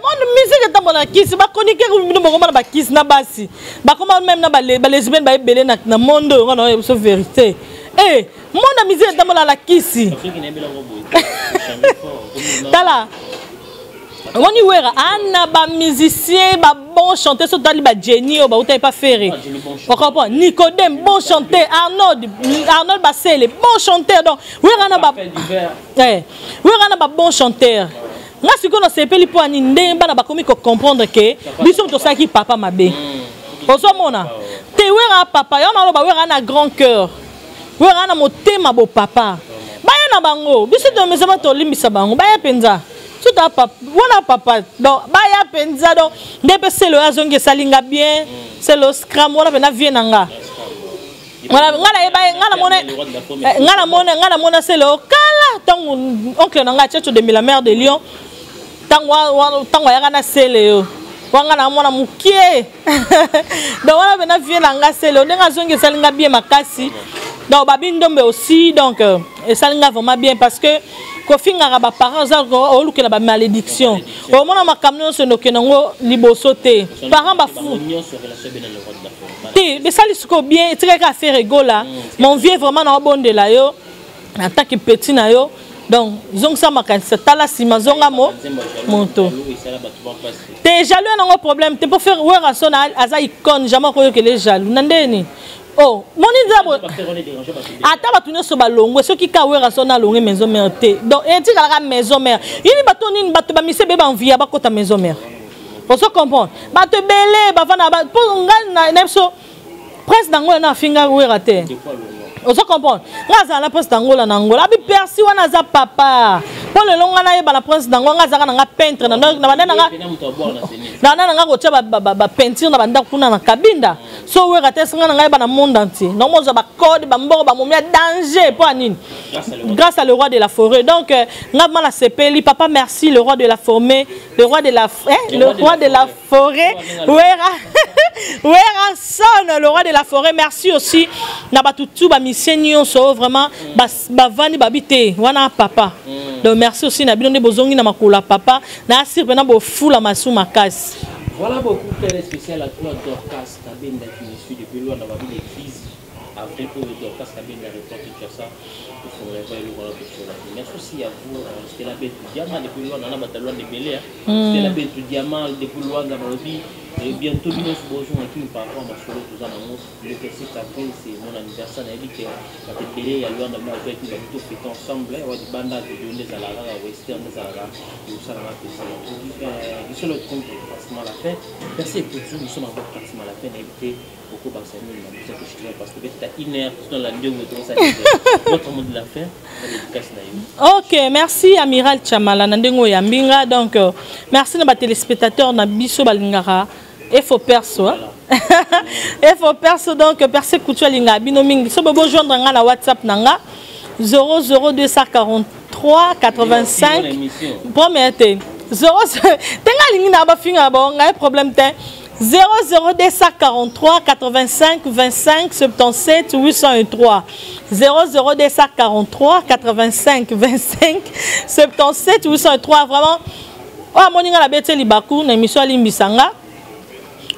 monde musique etambola na kisi. Bakonike bino bokoma na bakisi na basi, bakoma même na balesbienne, baebele na monde oyo. Nga na oyo biso vérité, monde ya musique etambola na kisi. Tala, omoni Wera ana bamusicien, babon chanteur. So tali bagenie oyo bauta epa Ferre, ocomprend? Nicodème, bon chanteur. Arnold Basele, bon chanteur. Donc Wera na ba Wera na babon chanteur. Nga sikoyo nasepeli mpo ani ndenge bana bakomi kocomprendre ke biso tosalaki papa mabe. Ozomona te, Wera papa yo naloba, Wera na grand cœur, Wera na motema bo papa. Baya na bango, biso tomesama tolimbisa bango. Baya mpenza soki papa wana papa, donc baya mpenza. Donc nde mpe selo oyo azongi esalinga bien. Selo scram wana mpenza vie na nga. Nga nayeba, nga namona selo kala ntango oncle na nga Tchetcho de la mère de Lyon, ntango ayaka na sele yo wanga na mwana mokie. Donc wana mpena vie na nga sele ndenge azongi esalinga bien makasi. Donc babi ndombe aussi, donc esalinga vraiment bien, parce que kofingaka baparent oza olukela bamalédiction. Omona makambo nyonso endokende yango liboso te. Parent bafu te, besali sikoyo bien. Etikaki affaire egola mon vieux, vraiment naobondela yo en tant que petit na yo. Donc zongisa makanisa, tala nsima, zonga mo moto te. Jaloux yango problème te, mpo Ferre Werason aza icône, jamais okoyokele jaloux na ndeni. Oh, moni nzambe, ata bato nyonso balongwe, soki ka Werason alongwe maison mère te, donc etikalaka maison mère. Yini bato nini, bato bamise be banvia bakota maison mère. Ozo comprendre, bato ebele bavanda mpo ngai na biso prince nango na afinga Wera te. Ozo comprendre, nga azala na prince d'Angola na Angola, abi Persi wana aza papa. Mpo lelo nga nayeba na prince d'Angola, nga azalaka na nga peintre na banda na nga, na banda na nga kotia bapeinture na bandako kuna na Kabinda. So Wera te, nga na ngai yeba na monde entier nomozwa bacode, bambongo, bamomi ya danger. Mpo ya nini? Grâce à le roi de la forêt. Donc nga ma nasepeli papa, merci le roi de la forêt, le roi de la, hein, le roi de la forêt, Wera, Werason, le roi de la forêt. Merci aussi na bato tu bamisie nyonso vraiment bavandi babi te wana papa. Donc merci aussi na bino nde bozongi na makolo ya papa na asir mpena bofula masu makasi. Voilà beaucoup, très spécial à toi, Dorcas Kabenda, qui me suit depuis loin dans ma ville, l'église. Avril oyo Dorcas Kabenda report Kinshasa tofongola epai eloko wana tosolaki. Merci aussi à vous Stella Betu Diama depuis Luanda na bato ya Luanda ebele hein. Stella Betu Diama depuis Luanda balobi et bientôt bino nyonso bozonga kini par rapport à masolo toza nango le 27 avril, c'est mon anniversaire. Nayebi ke bato ebele ya Luanda bino bazwaki babi tofete ensemble wa libanda video nde ezalaka kaka western nde ezalaka ekosalanga plaisir. Biso le compte pratiquement la fin. Merci et pour nous sommes encore pratiquement la fin. Nayebi te okobakisa nini na biso toshikila parce que peut-être une heure dans la ndiongo tozosala votre mot de la fin na dédicace na yo. Ok, merci Amiral Chamala na ndenge oyambi nga. Donc merci na batéléspectateur na biso balingaka efo perso, hein? Efo perso. Donc Perse Kutu alingaka bino mingi. So bojoindre nga na WhatsApp na nga 00243 85 premier te 0 te nga alingi na bafinga na bango ngai problème te 00243 85 25 77 803, 00243 85 25 77 803. Vraiment, oyo amoni nga nabeti libaku na émission, alimbisa nga.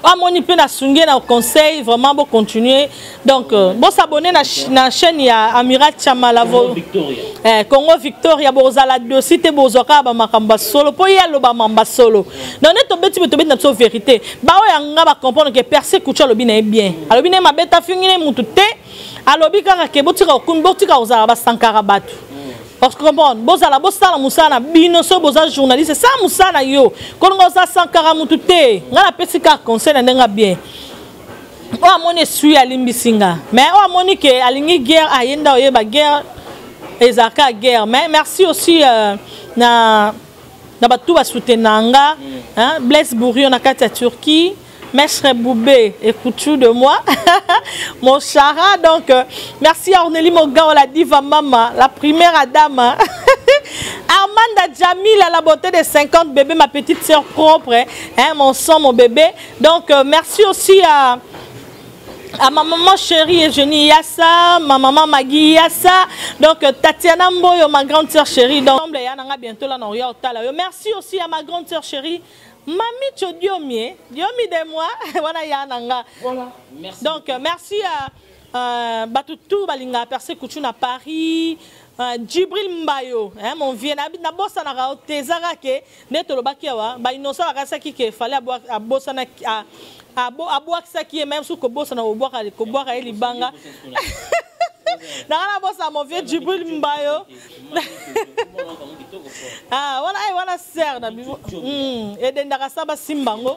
Oyo amoni mpe nasungi ye na conseil, vraiment bocontinue. Donc bosabonner na chaîne ya Amiral Chamala. Congo Victoria. Congo Victoria, bozala dosi te, bozwa kaka bamakambo ya solo mpo ye aloba mamba solo. Donc nde tobeti boye, tobeti na biso vérité. Baoyo yanga bacomprendre ke Perse Kutu alobi na ye bien, alobi na ye mabe te, afingi na ye mutu te, alobi kaka ke botika okumi, botika kozala basankara bato. Parce que comprendre, bozala bosala mosala na bino. So boza journaliste, sala mosala na yo, kolinga oza sankara mutu te. Ngai napesi kaka conseil na ndenge bien. Oyo amoni esui, alimbisi nga, mais oyo amoni ke alingi guerre, aye nda oyeba guerre ezalaka guerre. Mais merci aussi na bato basoutenanga nga, hein, Blaise Bourrio na kati ya Turquie, Maître Boubé, écoute de moi, mon chara. Donc, merci à Ornélie Mogao, la diva mama, la première dame. Armanda Jamila, la beauté de 50 bébés, ma petite sœur propre, hein, mon sang, mon bébé. Donc, merci aussi à ma maman chérie Eugénie Yassa, ma maman Maggie Yassa, donc Tatiana Mboyo, ma grande sœur chérie. Donc, yananga bientôt là, merci aussi à ma grande sœur chérie, Mami Diomi, Diomi de moi, voilà yananga. Voilà, merci. Donc, merci à bato tout balinga Perse Kutu na Paris, Djibril Mbayo, hein, mon vieux, nabosanaka te, ezaka ke nde tolobaki awa bainnocent bakasaki ke fallait abosana, abwakisaki ye même soki kobosana kobwaka ye libanga. Nanga nabosana mon vieux Djibril Mbayo. Ah, wana ay wana sœur na biso edendaka sa basimba yango.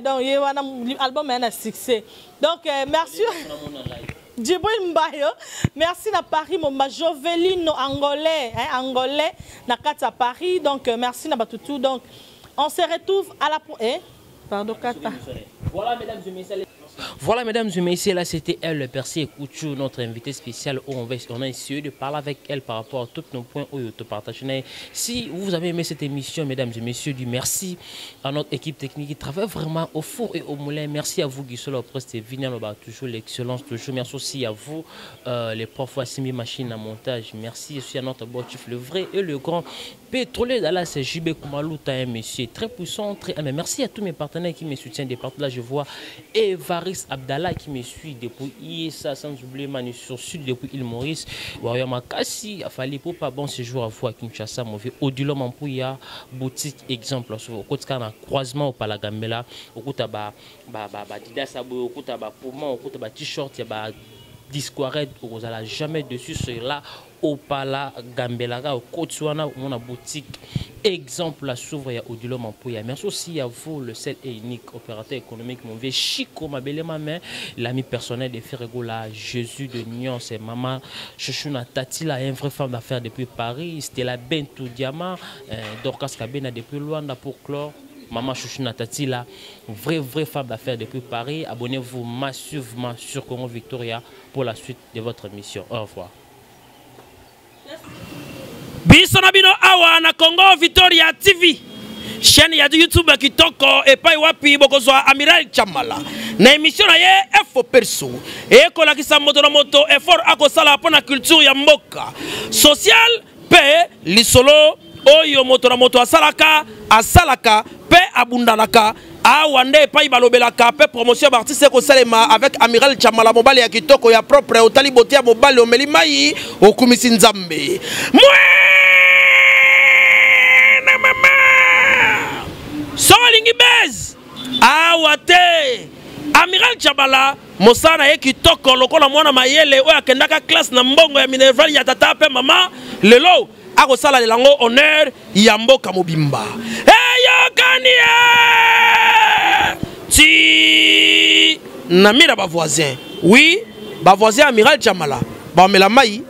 Donc ye wana album ya na succès. Donc merci Djibril Mbayo, merci na Paris momba Jovelino angolais, hein, angolais na kati ya Paris. Donc merci na batutu. Donc on se retrouve à la eh pardon kata. Voilà, mesdames et messieurs. Voilà, mesdames et messieurs, là c'était elle, Percy Kouchou, notre invité spécial où on a essayé de parler avec elle par rapport à tous nos points où te partager. Si vous avez aimé cette émission, mesdames et messieurs, du merci à notre équipe technique qui travaille vraiment au four et au moulin. Merci à vous, Guissolo Presse TV, toujours l'excellence, toujours. Merci aussi à vous, les profs Assimi Machine à montage. Merci aussi à notre boss, le vrai et le grand pétrolier Dallas, JB Koumalouta, un monsieur très puissant, très. Mais merci à tous mes partenaires qui me soutiennent de partout. Là, je vois Evaris Abdallah qui me suit depuis ISA, sans oublier Manu sur Sud depuis île Maurice. Warrior Makassi, Afali Popa, bon séjour à vous à Kinshasa, mauvais Odilo Mampouya, boutique exemple. Au côté un croisement au Palagambela, au côté ba ba ba ba Didas Aboy, au côté ba Puma, au côté ba t-shirt, ya ba Disquared, vous allez jamais dessus cela. Opala Gambelaga au Kotswana mon boutique exemple la s'ouvre ya Odilo Mampouya. Merci aussi à vous, le seul et unique opérateur économique, mon vieux Chico Mabele ma l'ami personnel de Ferregola, Jésus de Nyon, c'est maman Chouchouna Tati, la une vraie femme d'affaires depuis Paris, Stella Bentou Diama, Dorcas Kabena depuis Luanda pour clore. Maman Chouchouna Tati, la vraie, vraie femme d'affaires depuis Paris. Abonnez-vous massivement sur Congo Victoria pour la suite de votre émission. Au revoir. Biso na bino awa na Congo Victoria TV, chaîne ya YouTube kitoko epai wapi bokozwa Amiral Chamala na émission na ye Info Perso ekolakisa moto na moto effort akosala mpo na culture ya mboka, social mpe lisolo oyo moto na moto asalaka, asalaka mpe abundanaka. Awa nde epai balobelaka mpe promotion ya baartiste ekosalema avec Amiral Chamala, mobali ya kitoko ya propre. Otali bote ya mobali, omeli mai, okumisi Nzambe. Mwana mama, soki olingi base awa te, Amiral Chabala mosala na ye kitoko lokola mwana mayele oyo akendaka classe na mbongo ya minerval ya tata mpe mama. Lelo akosalalela yango honneur ya mboka mobimba. Eyokani ye ti na mira bavoisin. Oui, bavoisin Amiral Chamala bamela mai.